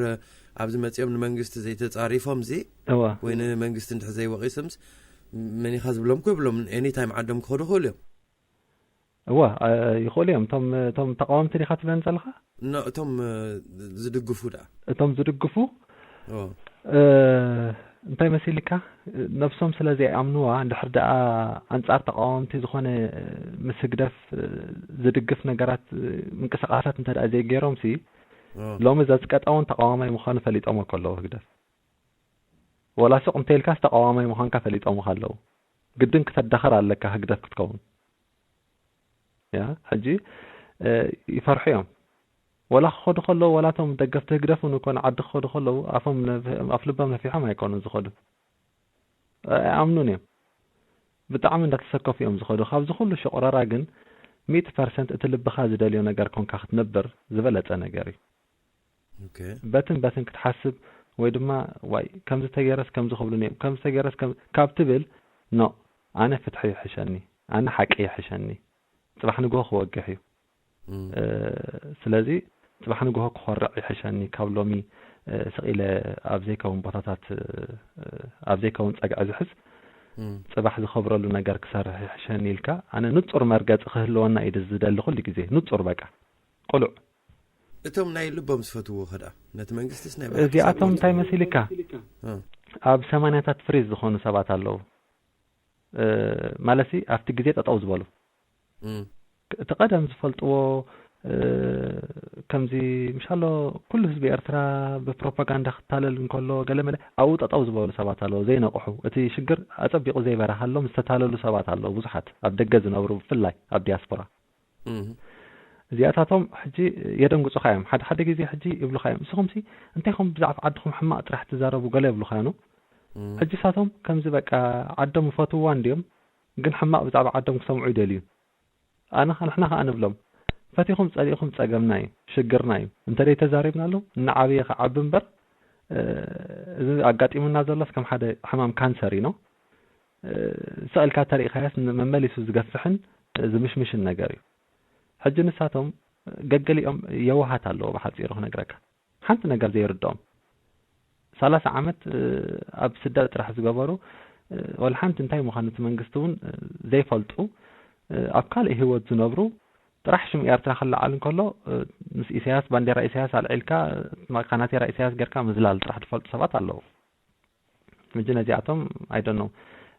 ኣብዚ መጺኦም ንመንግስቲ ዘይተጻሪፎምሲ እዋ። ወይ ንመንግስቲ እንድሕር ዘይወቒሶምስ፣ መን ኢኻ ዝብሎም እኮ የብሎም። ኤኒ ታይም ዓዶም ክኸዱ ይኽእሉ እዮም። እዋ፣ እ፣ ይኽእሉ እዮም። እቶም፣ እቶም ተቃወምቲ ዲኻ ትብለን ዘለኻ? ኖ፣ እቶም፣ እ፣ ዝድግፉ ደኣ። እቶም ዝድግፉ? ኦ። እ፣ እንታይ መሲልካ? ነብሶም ስለ ዘይኣምንዋ፣ እንድሕር ደኣ ኣንጻር ተቃወምቲ ዝኾነ፣ እ፣ ምስ ህግደፍ፣ እ፣ ዝድግፍ ነገራት፣ እ፣ ምንቅስቃሳት እንተ ደኣ ዘይገይሮምሲ፣ ኦ። ሎሚ ዘዝቀጠውን ተቃዋማይ ምዃኑ ፈሊጦም እኮ ኣለዉ ህግደፍ። ወላ ሱቕ እንተ ኢልካስ ተቃዋማይ ምዃንካ ፈሊጦምኻ ኣለዉ። ግድን ክተዳኸር ኣለካ ህግደፍ ክትከውን። ያ፣ ሕጂ፣ እ፣ ይፈርሑ እዮም። ወላ ክኸዱ ከለዉ፣ ወላ እቶም ደገፍቲ ህግደፍ እውን እኮ ንዓዲ ክኸዱ ከለዉ፣ ኣፎም ነፍ-፣ ኣፍ ልቦም ነፊሖም ኣይኮኑን ዝኸዱ። ኣይኣምኑን እዮም። ብጣዕሚ እንዳተሰከፉ እዮም ዝኸዱ። ካብዚ ኩሉ ሽቑረራ ግን፣ ሚእቲ ፐርሰንት እቲ ልብኻ ዝደልዮ ነገር ኮንካ ክትነብር ዝበለጸ ነገር እዩ። ኦኬ። በትን በትን ክትሓስብ ወይ ድማ፣ ዋይ፣ ከምዚ ተገይረስ ከምዚ ክብሉኒ እዮም፣ ከምዚ ተገይረስ ከም-፣ ካብ ትብል፣ ኖ፣ ኣነ ፍትሒ ይሕሸኒ፣ ኣነ ሓቂ ይሕሸኒ፣ ጽባሕ ንግሆ ክወግሕ እዩ። እም። እ፣ ስለዚ ጽባሕ ንግሆ ክኾርዕ ይሕሸኒ፣ ካብ ሎሚ፣ እ፣ ስቕ ኢለ ኣብ ዘይከውን ቦታታት፣ እ፣ ኣብ ዘይከውን ጸግዒ ዝሕዝ፣ እም። ጽባሕ ዝኸብረሉ ነገር ክሰርሕ ይሕሸኒ ኢልካ፣ ኣነ ንጹር መርገጺ ክህልወና እዩ ዝደሊ ኩሉ ግዜ፣ ንጹር በቃ፣ ቅሉዕ። እቶም ናይ ልቦም ዝፈትውዎ ከ ደኣ? ነቲ መንግስቲስ ናይ ብሓቂ እዚኣቶም ዝፈትውዎ? እንታይ መሲልካ? እ። ኣብ ሰማንያታት ፍሪዝ ዝኾኑ ሰባት ኣለዉ። እ፣ ማለትሲ ኣብቲ ግዜ ጠጠው ዝበሉ። እም። እቲ ቀደም ዝፈልጥዎ፣ እ፣ ከምዚ ምሻሎ ኩሉ ህዝቢ ኤርትራ ብፕሮፓጋንዳ ክታለል እንከሎ ገለ መለ ኣብኡ ጠጠው ዝበሉ ሰባት ኣለዉ፣ ዘይነቕሑ። እቲ ሽግር ኣጸቢቑ ዘይበረሃሎም ዝተታለሉ ሰባት ኣለዉ፣ ብዙሓት ኣብ ደገ ዝነብሩ፣ ብፍላይ ኣብ ዲያስፖራ። እም። እዚኣታቶም ሕጂ የደንግጹኻ እዮም። ሓደ ሓደ ግዜ ሕጂ ይብሉኻ እዮም፣ "ንስኹምሲ እንታይ ኢኹም ብዛዕባ ዓድኹም ሕማቕ ጥራሕ ትዛረቡ?" ገለ ይብሉኻ እዮም። እም። ሕጂ ሳቶም ከምዚ በቃ ዓዶም ይፈትውዋ እንድዮም፣ ግን ሕማቕ ብዛዕባ ዓዶም ክሰምዑ ይደልዩ። ኣነ ኸ-፣ ንሕና ኸኣ ንብሎም፣ "ፈቲኹም ጸሊእኹም ጸገምና እዩ፣ ሽግርና እዩ። እንተ ደይ ተዛሪብናሉ፣ እናዓበየ ክዓቢ እምበር፣ እ፣ እዚ ኣጋጢሙና ዘሎስ ከም ሓደ ሕማም ካንሰር እዩ ነው። እ፣ ስቕ ኢልካ ተሪእኻዮስ ን-፣ መመሊሱ ዝገፍሕን፣ እ፣ ዝምሽምሽን ነገር እዩ።" ሕጂ ንሳቶም ገገሊኦም የዋሃት ኣለዎ፣ ብሓጺሩ ክነግረካ። ሓንቲ ነገር ዘይርድኦም። ሰላሳ ዓመት፣ እ፣ ኣብ ስደት ጥራሕ ዝገበሩ፣ እ፣ ወላ ሓንቲ እንታይ ምዃኑ እቲ መንግስቲ እውን፣ እ፣ ዘይፈልጡ፣ እ፣ ኣብ ካልእ ህይወት ዝነብሩ፣ ጥራሕ ሽም ኤርትራ ክለዓል እንከሎ፣ እ፣ ምስ ኢሳያስ፣ ባንዴራ ኢሳያስ ኣልዒልካ፣ እ፣ ካናቴራ ኢሳያስ ጌርካ ምዝላል ጥራሕ ዝፈልጡ ሰባት ኣለዉ። ሕጂ ነዚኣቶም፣ I don't know፣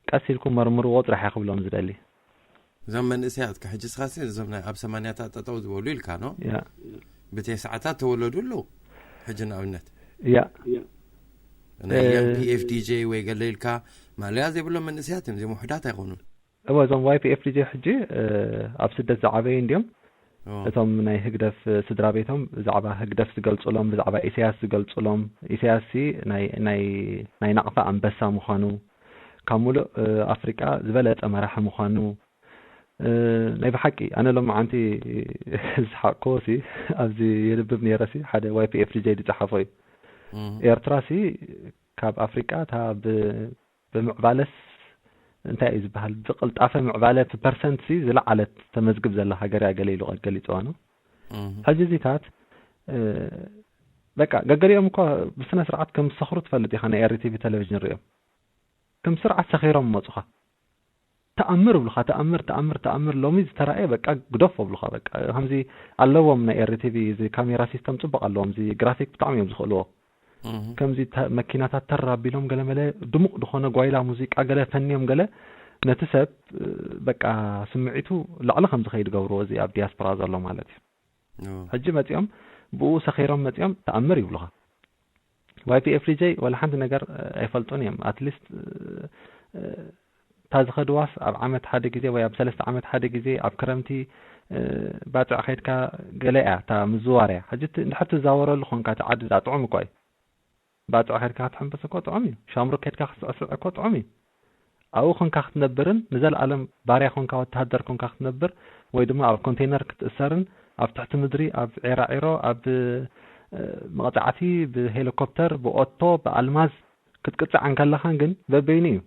ቀስ ኢልኩም መርምርዎ ጥራሕ እየ ክብሎም ዝደሊ። እዞም መንእሰያት ከ ሕጂ ስኻሲ እዞም ናይ ኣብ ሰማንያታት ጠጠው ዝበሉ ኢልካ፣ ኖ? ያ። ብቴስዓታት ተወለዱ ኣለዉ። ሕጂ ንኣብነት ያ። ናይ እ፣ ፒኤፍዲጄ ወይ ገለ ኢልካ ማለያ ዘይብሎም መንእሰያት እዮም፣ እዚኦም ውሑዳት ኣይኮኑን። እወ፣ እዞም ዋይፒኤፍዲጄ ሕጂ፣ እ፣ ኣብ ስደት ዝዓበዩ እንድዮም። ኦ። እቶም ናይ ህግደፍ ስድራ ቤቶም ብዛዕባ ህግደፍ ዝገልጹሎም፣ ብዛዕባ ኢሳያስ ዝገልጹሎም፣ ኢሳያስሲ ናይ፣ ናይ፣ ናይ ናቕፋ ኣንበሳ ምዃኑ፣ ካብ ሙሉእ፣ እ፣ ኣፍሪቃ ዝበለጸ መራሒ ምዃኑ፣ እ፣ ናይ ብሓቂ ኣነ ሎማዓንቲ ዝሓቅኮ ሲ ኣብዚ የንብብ ነይረ ሲ ሓደ ዋይ ፒ ኤፍ ዲ ጀይ ዝጸሓፎ እዩ። እም፣ ኤርትራ ሲ ካብ ኣፍሪቃ እታ ብ- ብምዕባለስ እንታይ እዩ ዝበሃል፣ ብቅልጣፈ ምዕባለ እቲ ፐርሰንት ሲ ዝለዓለት ተመዝግብ ዘላ ሃገር እያ ገለ ኢሉ ገሊፅዋ ነው። እም፣ ሕጂ እዚታት እ፣ በቃ ገገሊኦም እኮ ብስነ ስርዓት ከም ዝሰኽሩ ትፈልጥ ኢኻ። ናይ ኤር ቲ ቪ ቴሌቪዥን ሪኦም ከም ስርዓት ሰኺሮም መፁኻ። ተኣምር ይብሉኻ፣ ተኣምር፣ ተኣምር፣ ተኣምር። ሎሚ ዝተራእየ በቃ ግደፎ ይብሉኻ። በቃ ከምዚ ኣለዎም፣ ናይ ኤር ቲ ቪ እዚ ካሜራ ሲስተም ፅቡቅ ኣለዎም፣ እዚ ግራፊክ ብጣዕሚ እዮም ዝኽእልዎ። እም፣ ከምዚ ተ- መኪናታት ተር ኣቢሎም ገለ መለ ድሙቅ ዝኾነ ጓይላ ሙዚቃ ገለ ፈንዮም ገለ ነቲ ሰብ እ፣ በቃ ስምዒቱ ላዕሊ ከም ዝኸይድ ገብርዎ፣ እዚ ኣብ ዲያስፖራ ዘሎ ማለት እዩ። ኦ፣ ሕጂ መፂኦም ብኡ ሰኺሮም መፂኦም ተኣምር ይብሉኻ። ዋይ ፒ ኤፍ ዲ ጀይ ዋላ ሓንቲ ነገር እ፣ ኣይፈልጡን እዮም። ኣትሊስት እታ ዝኸድዋስ ኣብ ዓመት ሓደ ግዜ ወይ ኣብ ሰለስተ ዓመት ሓደ ግዜ ኣብ ክረምቲ እ፣ ባፅዕ ከይድካ ገለ እያ እታ ምዝዋር እያ። ሕጂ እቲ እንድሕር ትዛወረሉ ኮንካ እቲ ዓዲ ዳ ጥዑም እኳ እዩ። ባፅዕ ከይድካ ክትሕምብስ እኮ ጥዑም እዩ። ሻምሩ ከይድካ ክትስዕስዕ እኮ ጥዑም እዩ። ኣብኡ ኮንካ ክትነብርን ንዘለኣለም ባርያ ኮንካ ወተሃደር ኮንካ ክትነብር ወይ ድማ ኣብ ኮንቴነር ክትእሰርን ኣብ ትሕቲ ምድሪ ኣብ ዒራዒሮ ኣብ እ፣ መቕጻዕቲ ብሄሊኮፕተር ብኦቶ ብኣልማዝ ክትቅጻዕ እንከለኻን ግን በበይኑ እዩ።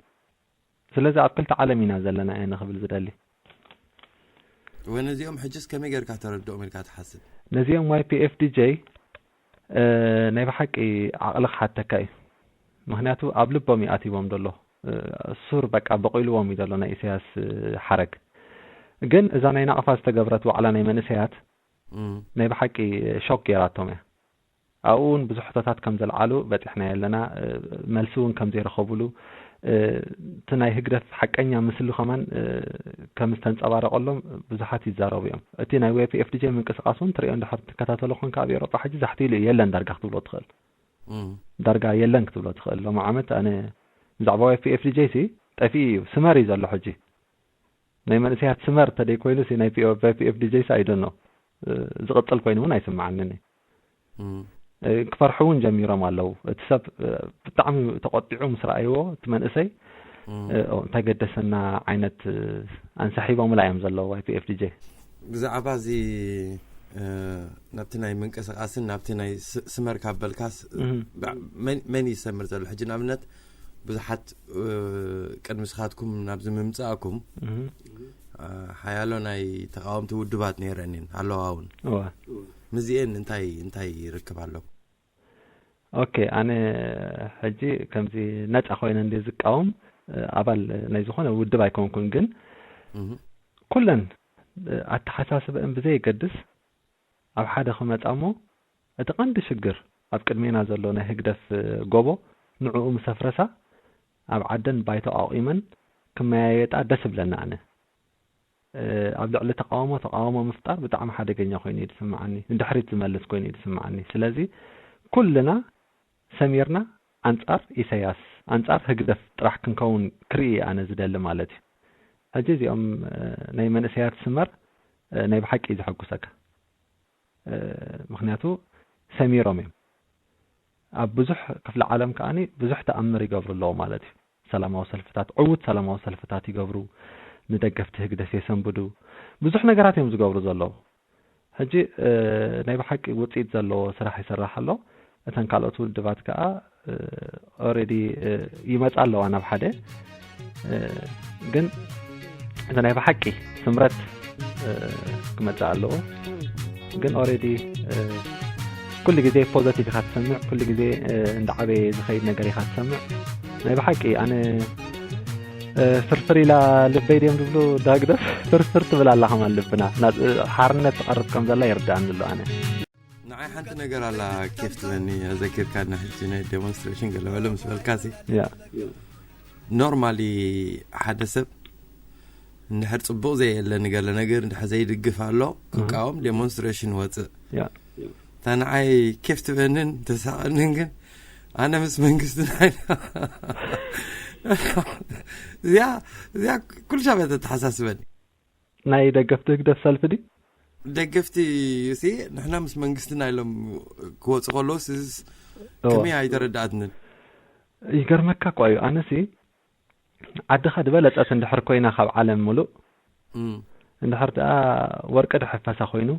ስለዚ ኣብ ክልተ ዓለም ኢና ዘለና እየ ንኽብል ዝደሊ። ወይ ነዚኦም ሕጅስ ከመይ ጌርካ ተረድኦም ኢልካ ትሓስብ? ነዚኦም ዋይ ፒ ኤፍ ዲ ጀይ እ፣ ናይ ብሓቂ ዓቕሊ ክሓተካ እዩ። ምክንያቱ ኣብ ልቦም እዩ ኣትይዎም ዘሎ እ፣ ሱር በቃ በቂልዎም እዩ ዘሎ ናይ ኢሳያስ እ፣ ሓረግ። ግን እዛ ናይ ናቕፋ ዝተገብረት ዋዕላ ናይ መንእሰያት እም፣ ናይ ብሓቂ ሾክ ገይራቶም እያ። ኣብኡ እውን ብዙሕ ሕቶታት ከም ዘልዓሉ በፂሕና ኣለና። እ፣ መልሲ እውን ከም ዘይረኸብሉ እ፣ እቲ ናይ ህግደፍ ሓቀኛ ምስሉ ከማን እ፣ ከም ዝተንፀባረቀሎም ብዙሓት ይዛረቡ እዮም። እቲ ናይ ዋይ ፒ ኤፍ ዲ ጀይ ምንቅስቃስ እውን ትሪኦ እንድሕር ትከታተሎ ኮንካ ኣብ ኤውሮጳ ሕጂ ዛሕቲ ኢሉ እዩ የለን ዳርጋ ክትብሎ ትኽእል። እም፣ ዳርጋ የለን ክትብሎ ትኽእል። ሎሚ ዓመት ኣነ ብዛዕባ ዋይ ፒ ኤፍ ዲ ጀይ ሲ ጠፊኡ እዩ፣ ስመር እዩ ዘሎ ሕጂ። ናይ መንእሰያት ስመር ተደይ ኮይኑ ሲ ናይ ፒ- ዋይ ፒ ኤፍ ዲ ጀይ ሲ ኣይደኖ ዝቕፅል ኮይኑ እውን ኣይስምዓንን እዩ። እም፣ እ፣ ክፈርሑ እውን ጀሚሮም ኣለዉ። እቲ ሰብ እ፣ ብጣዕሚ ተቆጢዑ ምስ ረኣይዎ እቲ መንእሰይ እም። እ፣ ኦ፣ እንታይ ገደሰና ዓይነት እ፣ ኣንሳሒቦምላ እዮም ዘለዉ ዋይ ፒ ኤፍ ዲ ጀይ። ብዛዕባ እዚ እ፣ ናብቲ ናይ ምንቅስቃስን ናብቲ ናይ ስ- ስመር ካብ በልካስ እም። ብዓ- መን መን ይሰምር ዘሎ? ሕጂ ንኣብነት ብዙሓት እ፣ ቅድሚ ስኻትኩም ናብዚ ምምጻእኩም እም። እ፣ ሓያሎ ናይ ተቃወምቲ ውድባት ነይረን እየን ኣለዋ እውን። እዋ። ምስዚኤን እንታይ እንታይ ይርክብ ኣሎ? ኦኬ፣ ኣነ ሕጂ ከምዚ ነፃ ኮይነ እንደ ዝቃወም እ፣ ኣባል ናይ ዝኾነ ውድብ ኣይኮንኩን፣ ግን እህ፣ ኩለን እ፣ ኣተሓሳስበአን ብዘየገድስ ኣብ ሓደ ክመፃ እሞ እቲ ቀንዲ ሽግር ኣብ ቅድሜና ዘሎ ናይ ህግደፍ እ፣ ጎቦ ንዕኡ ምስ ኣፍረሳ ኣብ ዓደን ባይቶ ኣቑመን ክመያየጣ ደስ እብለኒ ኣነ። እ፣ ኣብ ልዕሊ ተቃውሞ ተቃውሞ ምፍጣር ብጣዕሚ ሓደገኛ ኮይኑ እዩ ዝስምዓኒ፣ ንድሕሪት ዝመልስ ኮይኑ እዩ ዝስምዓኒ። ስለዚ ኩልና ሰሚርና ኣንጻር ኢሳያስ ኣንጻር ህግደፍ ጥራሕ ክንከውን ክርኢ እየ ኣነ ዝደሊ ማለት እዩ። ሕጂ እዚኦም እ፣ ናይ መንእሰያት ስመር እ፣ ናይ ብሓቂ እዩ ዘሐጉሰካ። እ፣ ምክንያቱ ሰሚሮም እዮም። ኣብ ብዙሕ ክፍለ ዓለም ከኣ ብዙሕ ተኣምር ይገብሩ ኣለዉ ማለት እዩ። ሰላማዊ ሰልፍታት፣ ዕዉት ሰላማዊ ሰልፍታት ይገብሩ፣ ንደገፍቲ ህግደፍ የሰንብዱ፣ ብዙሕ ነገራት እዮም ዝገብሩ ዘለዉ። ሕጂ እ፣ ናይ ብሓቂ ውፅኢት ዘለዎ ስራሕ ይስራሕ ኣሎ። እተን ካልኦት ውድባት ከኣ ኦረዲ ይመፃ ኣለዋ ናብ ሓደ እ፣ ግን እቲ ናይ ብሓቂ ስምረት እ፣ ክመፅእ ኣለዎ። ግን ኦረዲ ኩሉ ግዜ ፖዘቲቭ ኢኻ ትሰምዕ፣ ኩሉ ግዜ እ፣ እንዳዓበየ ዝኸይድ ነገር ኢኻ ትሰምዕ። ናይ ብሓቂ ኣነ እ፣ ፍርፍር ኢላ ልበይ ድዮም ዝብሉ ዳግደፍ ፍርፍር ትብል ኣላ ከማን ልብና ናብ እ፣ ሓርነት ትቐርብ ከም ዘላ ይርዳኣኒ ኣሎ ኣነ። ንዓይ ሓንቲ ነገር ኣላ ኬፍ ትበኒ፣ ኣዘኪርካና ሕጂ ናይ ዴሞንስትሬሽን ገለበለ ምስ በልካሲ ያ ኖርማሊ ሓደ ሰብ እንድሕር ፅቡቅ ዘየለ ንገለ ነገር እንድሕር ዘይድግፍ ኣሎ ክቃወም ዴሞንስትሬሽን ወፅእ። ያ እታ ንዓይ ኬፍ ትበንን ተሳቀንን ግን ኣነ ምስ መንግስቲ ናይ እዚኣ እዚኣ ኩሉ ሻብ እያ ተተሓሳስበኒ። ናይ ደገፍቲ ህግደፍ ሰልፊ ድዩ? ደገፍቲ ሲ ንሕና ምስ መንግስትና ኢሎም ክወፁ ከለዉ ስስ እወ። ከመይ ኣይተረዳኣትንን። ይገርመካ እኳ እዩ። ኣነሲ ዓድኻ ዝበለጸት እንድሕር ኮይና ካብ ዓለም ሙሉእ እም፣ እንድሕር ደኣ ወርቂ ድሕፈሳ ኮይኑ፣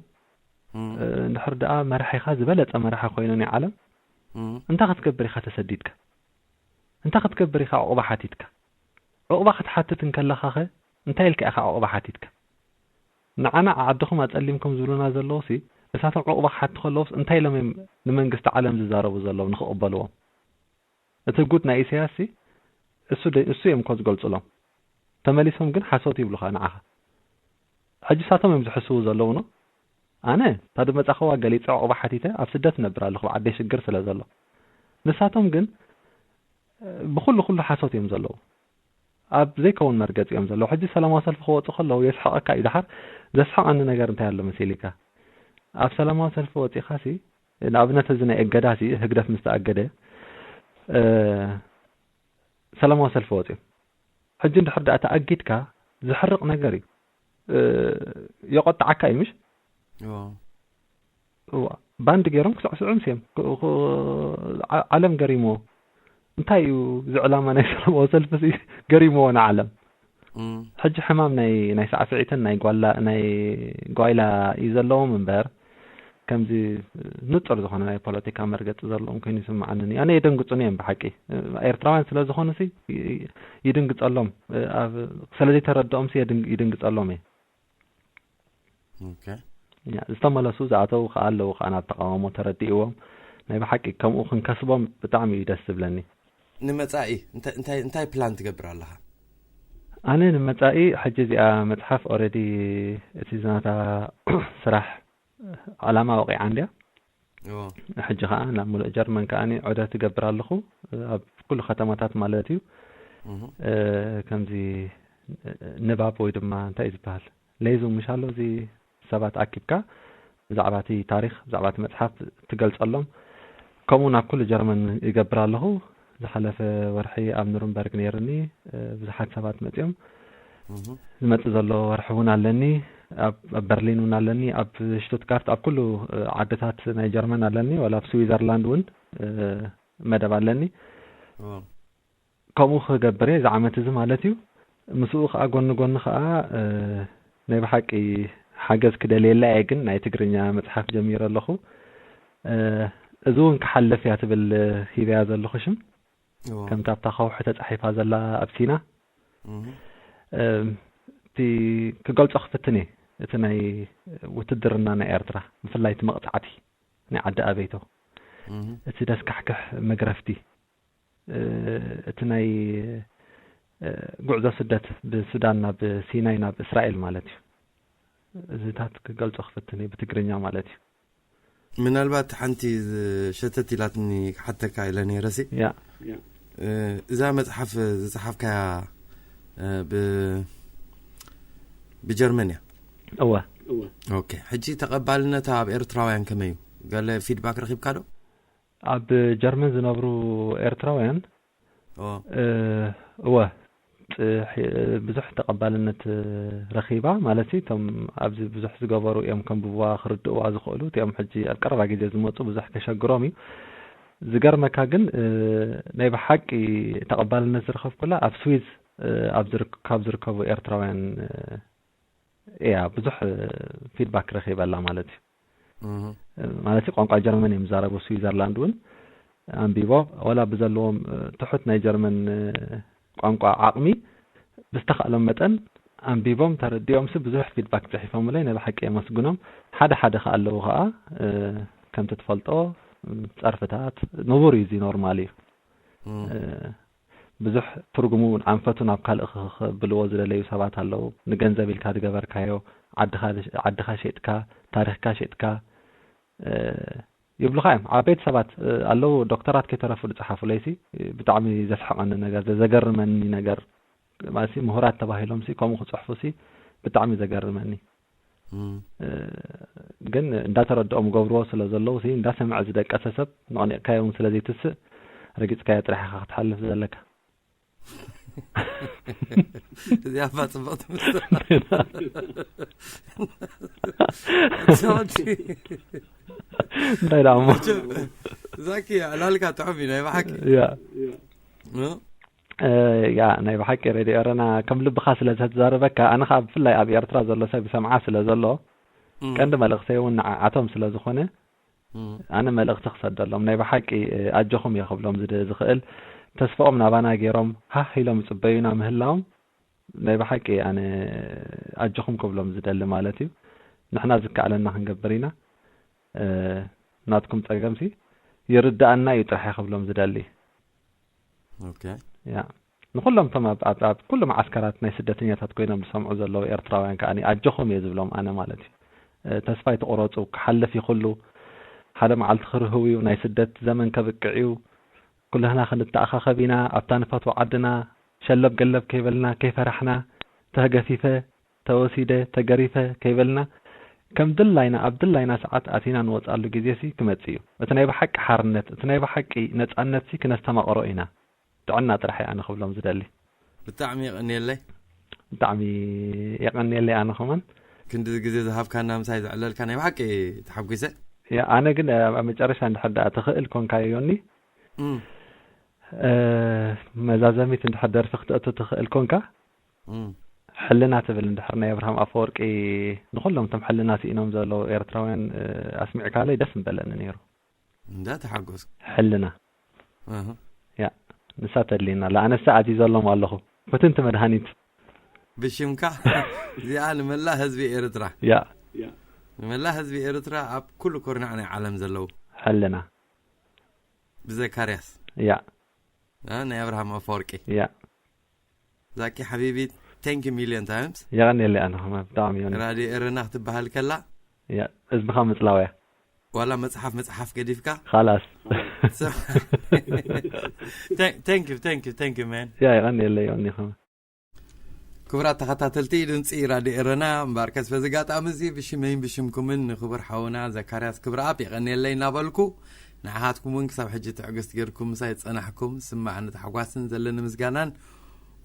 እንድሕር ደኣ መራሒኻ ዝበለጸ መራሒ ኮይኑ ናይ ዓለም፣ እንታይ ክትገብር ኢኻ ተሰዲድካ? እንታይ ክትገብር ኢኻ ዕቑባ ሓቲትካ? ዕቑባ ክትሓትት እንከለኻኸ እንታይ ኢልካ ኢኻ ዕቑባ ሓቲትካ? ንዓና ዓድኹም ኣጸሊምኩም ዝብሉና ዘለዉ ሲ፣ እሳቶም ዕቑባ ክሓቱ ከለዉስ እንታይ ኢሎም እዮም ንመንግስቲ ዓለም ዝዛረቡ ዘለዉ ንኽቕበልዎም? እቲ ጉድ ናይ ኢሳያስ ሲ፣ እሱ ደ-፣ እሱ እዮም እኮ ዝገልጹሎም። ተመሊሶም ግን ሓሶት ይብሉኻ ንዓኻ። ሕጂ እሳቶም እዮም ዝሕስዉ ዘለዉ ኖ? ኣነ እታ ድመጻኸዋ ገሊጸ ዕቑባ ሓቲተ ኣብ ስደት ነብር ኣለኹ፣ ዓደይ ሽግር ስለ ዘሎ። ንሳቶም ግን ብኹሉ ኩሉ ሓሶት እዮም ዘለዉ። ኣብ ዘይከውን መርገጽ እዮም ዘለዉ። ሕጂ ሰላማዊ ሰልፊ ክወጹ ከለዉ የስሕቐካ እዩ። ደሓር ዘስሕቐኒ ነገር እንታይ ኣሎ መሲልካ? ኣብ ሰላማዊ ሰልፊ ወጺኻሲ፣ ንኣብነት እዚ ናይ እገዳሲ፣ ህግደፍ ምስ ተኣገደ፣ እ፣ ሰላማዊ ሰልፊ ወጺኦም። ሕጂ እንድሕር ደኣ ተኣጊድካ ዝሕርቕ ነገር እዩ። እ፣ የቖጥዓካ እዩ ምሽ? እዎ። እዋ፣ ባንድ ገይሮም ክስዕስዑ ምስዮም። ክ-፣ ክ-፣ ዓ-፣ ዓለም ገሪምዎ። እንታይ እዩ እዚ ዕላማ ናይ ሰላማዊ ሰልፊ እዚ? ገሪምዎ ንዓለም። እም። ሕጂ ሕማም ናይ፣ ናይ ሳዕስዒትን ናይ ጓላ-፣ ናይ ጓይላ እዩ ዘለዎም እምበር፣ ከምዚ ንጹር ዝኾነ ናይ ፖለቲካ መርገጺ ዘለዎም ኮይኑ ይስምዓንን እዩ። ኣነ የደንግጹኒ እዮም ብሓቂ። ኤርትራውያን ስለ ዝኾኑሲ ይ-፣ ይድንግጸሎም። ኣብ፣ ስለ ዘይተረድኦምሲ የድንግ-፣ ይድንግጸሎም እየ። ኦኬ። ያ፣ ዝተመለሱ ዝኣተዉ ከኣ ኣለዉ ከኣ ናብ ተቃውሞ ተረዲእዎም። ናይ ብሓቂ ከምኡ ክንከስቦም ብጣዕሚ እዩ ደስ ዝብለኒ። ንመጻኢ እንታይ፣ እንታይ፣ እንታይ ፕላን ትገብር ኣለኻ? ኣነ ንመጻኢ ሕጂ እዚኣ መጽሓፍ ኦረዲ እቲ ዝናታ ስራሕ ዕላማ ወቂዓ እንድያ። እዎ። ሕጂ ከኣ ናብ ሙሉእ ጀርመን ከኣ ዑደት እገብር ኣለኹ፣ ኣብ ኩሉ ከተማታት ማለት እዩ። እህ። እ፣ ከምዚ ንባብ ወይ ድማ እንታይ እዩ ዝበሃል? ሌዙ ምሽ ኣሎ፣ እዚ ሰባት ኣኪብካ ብዛዕባ እቲ ታሪኽ፣ ብዛዕባ እቲ መጽሓፍ ትገልጸሎም። ከምኡ ናብ ኩሉ ጀርመን ይገብር ኣለኹ። ዝሓለፈ ወርሒ ኣብ ኑርንበርግ ነይርኒ፣ እ፣ ብዙሓት ሰባት መጺኦም። እህ። ዝመጽእ ዘሎ ወርሒ እውን ኣለኒ። ኣብ፣ ኣብ በርሊን እውን ኣለኒ። ኣብ ሽቱትጋርት፣ ኣብ ኩሉ፣ እ፣ ዓድታት ናይ ጀርመን ኣለኒ። ዋላ ኣብ ስዊዘርላንድ እውን፣ እ፣ መደብ ኣለኒ። እዎ። ከምኡ ክገብር እየ፣ እዚ ዓመት እዚ ማለት እዩ። ምስኡ ኸዓ፣ ጎኒ ጎኒ ኸዓ፣ እ፣ ናይ ብሓቂ ሓገዝ ክደልየላ እየ፣ ግን ናይ ትግርኛ መጽሓፍ ጀሚረ ኣለኹ። እ፣ እዚ እውን ክሓልፍ እያ ትብል፣ እ፣ ሂበያ ዘለኹ ሽም። እዎ። ከምታ ኣብታ ከውሒ ተጻሒፋ ዘላ ኣብ ሲና። እህ። እ፣ እቲ ክገልጾ ክፍትን እየ፣ እቲ ናይ ውትድርና ናይ ኤርትራ፣ ብፍላይ እቲ መቕጻዕቲ ናይ ዓዲ ኣበይቶ። እህ። እቲ ደስካሕክሕ መግረፍቲ፣ እ፣ እቲ ናይ፣ እ፣ ጉዕዞ ስደት ብሱዳን ናብ ሲናይ ናብ እስራኤል ማለት እዩ። እዚታት ክገልጾ ክፍትን እየ ብትግርኛ ማለት እዩ። ምናልባት ሓንቲ ዝ-፣ ሸተት ኢላትኒ ክሓተካ ኢለ ነይረሲ። ያ። እ፣ እዛ መጽሓፍ ዝጸሓፍካያ፣ እ፣ ብ-፣ ብጀርመን እያ? እወ። ኦኬ። ሕጂ ተቐባልነታ ኣብ ኤርትራውያን ከመይ እዩ? ገለ ፊድባክ ረኺብካ ዶ? ኣብ ጀርመን ዝነብሩ ኤርትራውያን፣ ኦ። እ፣ እወ፣ ጽ-፣ ሒ-፣ ብዙሕ ተቐባልነት ረኺባ፣ ማለት እቶም ኣብዚ ብዙሕ ዝገበሩ እዮም ከንብብዋ ክርድእዋ ዝኽእሉ፣ እቲኦም ሕጂ ኣብ ቀረባ ግዜ ዝመጹ ብዙሕ ከሸግሮም እዩ። ዝገርመካ ግን፣ እ፣ ናይ ብሓቂ ተቐባልነት ዝረኸብኩላ ኣብ ስዊዝ፣ እ፣ ኣብ ዝርክ-፣ ካብ ዝርከቡ ኤርትራውያን፣ እ፣ እያ ብዙሕ፣ እ፣ ፊድባክ ረኺበላ ማለት እዩ። እህ። እ፣ ማለት ቋንቋ ጀርመን እዮም ዝዛረቡ፣ ስዊዘርላንድ እውን ኣንቢቦ፣ ወላ ብዘለዎም፣ እ፣ ትሑት ናይ ጀርመን፣ እ፣ ቋንቋ ዓቕሚ ብዝተኻእሎም መጠን ኣንቢቦም ተረዲኦምሲ ብዙሕ ፊድባክ ጽሒፎምለይ፣ ናይ ብሓቂ የመስግኖም። ሓደ ሓደ ከኣ ኣለዉ ከኣ፣ እ፣ ከምቲ ትፈልጦ፣ ም፣ ጸርፍታት ንቡር እዩ፣ እዚ ኖርማል እዩ። እም። እ፣ ብዙሕ ትርጉሙ እውን ኣንፈቱ ናብ ካልእ ኽ-፣ ኽ-፣ ክብልዎ ዝደለዩ ሰባት ኣለዉ። ንገንዘብ ኢልካ ዝገበርካዮ፣ ዓድኻ፣ ዓድኻ ሸጥካ፣ ታሪኽካ ሸጥካ፣ እ፣ ይብሉኻ እዮም። ዓበይቲ ሰባት፣ እ፣ ኣለዉ፣ ዶክተራት ከይተረፉ ዝጸሓፉለይሲ፣ ብጣዕሚ ዘስሕቐኒ ነገር፣ ዘ-፣ ዘገርመኒ ነገር፣ ማለትሲ ምሁራት ተባሂሎምሲ ከምኡ ክጽሕፉሲ ብጣዕሚ ዘገርመኒ። እም። እ፣ ግን እንዳተረድኦም ገብርዎ ስለ ዘለዉ ሲ፣ እንዳሰምዐ ዝደቀሰ ሰብ ነቕኒቕካዮ እውን ስለ ዘይትስእ፣ ረጊጽካዮ ጥራሕ ኢኻ ክትሓልፍ ዘለካ። እዚኣ እባ ጽብቕቲ ምስላ። ሶሪ። እንታይ ደኣ እሞ? ዛኪ፣ ዕላልካ ጥዑም እዩ፣ ናይ ብሓቂ። ያ። እ? ያ ናይ ብሓቂ ሬድዮ ኤረና ከም ልብኻ ስለ ዘትዛረበካ፣ ኣነ ከዓ ብፍላይ ኣብ ኤርትራ ዘሎ ሰብ ይሰምዓ ስለ ዘሎ፣ ቀንዲ መልእኽተይ እውን ንዓዓቶም ስለ ዝኾነ፣ ኣነ መልእኽቲ ክሰደሎም ናይ ብሓቂ ኣጆኹም እየ ክብሎም ዝደ- ዝኽእል። ተስፋኦም ናባና ገይሮም ሃህ ኢሎም ይፅበዩና ምህላዎም ናይ ብሓቂ ኣነ ኣጆኹም ክብሎም ዝደሊ ማለት እዩ። ንሕና ዝከኣለና ክንገብር ኢና። ናትኩም ፀገምሲ ይርዳኣና እዩ ጥራሕ ክብሎም ዝደሊ። ያ ንኩሎም ቶም ኣብ ኩሉ መዓስከራት ናይ ስደተኛታት ኮይኖም ዝሰምዑ ዘለዉ ኤርትራውያን ከዓ ኣጆኹም እየ ዝብሎም ኣነ ማለት እዩ። ተስፋ ይትቁረፁ፣ ክሓልፍ ይኽሉ። ሓደ መዓልቲ ክርህው እዩ። ናይ ስደት ዘመን ከብቅዕ እዩ። ኩላህና ክንተኣኻኸብ ኢና። ኣብታ ንፈትዋ ዓድና ሸለብ ገለብ ከይበልና፣ ከይፈራሕና፣ ተገፊፈ፣ ተወሲደ፣ ተገሪፈ ከይበልና፣ ከም ድላይና ኣብ ድላይና ሰዓት ኣቲና ንወፅኣሉ ግዜሲ ክመፅእ እዩ። እቲ ናይ ብሓቂ ሓርነት፣ እቲ ናይ ብሓቂ ነፃነትሲ ክነስተማቕሮ ኢና። ጥዕና ጥራሕ እያ ንክብሎም ዝደሊ። ብጣዕሚ የቐንየለይ። ብጣዕሚ የቐንየለይ ኣነ ከማን። ክንዲ ግዜ ዝሃብካና ምሳይ ዘዕለልካ ናይ ብሓቂ ተሓጒሰ። ያ ኣነ ግን ኣብ መጨረሻ እንድሕር ደኣ ትኽእል ኮንካ ዮኒ፣ መዛዘሚት እንድሕር ደርፊ ክተእቱ ትኽእል ኮንካ፣ ሕልና ትብል እንድሕር ናይ ኣብርሃም ኣፈወርቂ ንኩሎም እቶም ሕልና ስኢኖም ዘለዉ ኤርትራውያን ኣስሚዕካለይ ደስ ምበለኒ ነይሩ። እንዳ ተሓጎስኩ። ሕልና። ያ ንሳ ተድልየና ኣላ። ኣነሳ ኣዚዘሎም ኣለኹ። ፍትንቲ መድሃኒት። ብሽምካ እዚኣ ንመላእ ህዝቢ ኤርትራ። ያ ንመላእ ህዝቢ ኤርትራ ኣብ ኩሉ ኩርናዕ ናይ ዓለም ዘለዉ። ሕልና። ብዘካርያስ። ያ ናይ ኣብርሃም ኣፈወርቂ። ያ ዛኪ ሓቢቢ፣ thank you million times። የቐንየለይ ኣነ ከማን ብጣዕሚ ዮኒ። ራድዮ ኤረና ክትበሃል ከላ እዝንኻ ምጽላው እያ። ዋላ መጽሓፍ መጽሓፍ ገዲፍካ። ኻላስ። So, thank you, thank you, thank you, man. ያ የቐንየለይ ዮኒ ከማን። ክቡራት ተኸታተልቲ ድምፂ ራድዮ ኤረና፣ እምበኣርከስ በዚ ኣጋጣሚ እዚ ብሽመይን ብሽምኩምን ንክቡር ሓውና ዘካርያስ ክብረኣብ የቐንየለይ እናበልኩ፣ ንዓኻትኩም እውን ክሳብ ሕጂ ትዕግስቲ ጌርኩም ምሳይ ዝጸናሕኩም ስማዕን ታሕጓስን ዘለኒ ምስጋናን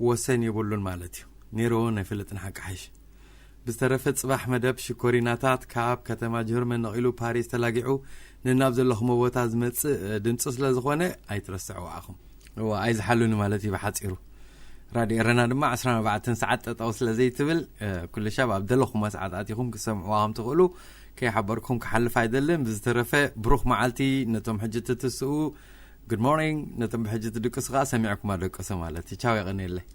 ወሰን የብሉን ማለት እዩ። ነይሩ እውን ኣይፈልጥን ሓቂ ሓይሽ። ብዝተረፈ ጽባሕ መደብ ሽኮሪናታት ካብ ከተማ ጀርመን ነቒሉ ፓሪስ ተላጊዑ ንናብ ዘለኹሞ ቦታ ዝመጽእ ድምፂ ስለ ዝኾነ ኣይትረስዕዎ ኣኹም። እዋ ኣይዝሓሉኒ ማለት እዩ ብሓፂሩ። ራድዮ ኤረና ድማ ዕስራን ኣርባዕተን ሰዓት ጠጠው ስለ ዘይትብል ኩሉ ሻብ ኣብ ደለኹሞ ሰዓት ኣቲኹም ክሰምዕዋ ከም ትኽእሉ ከይሓበርኩም ክሓልፍ ኣይደልን። ብዝተረፈ ብሩኽ መዓልቲ ነቶም ሕጂ ትትስኡ። Good morning ነቶም ብሕጂ ትድቅሱ ከዓ ሰሚዕኩም ኣደቅሱ ማለት እዩ። ቻው የቐንየለይ።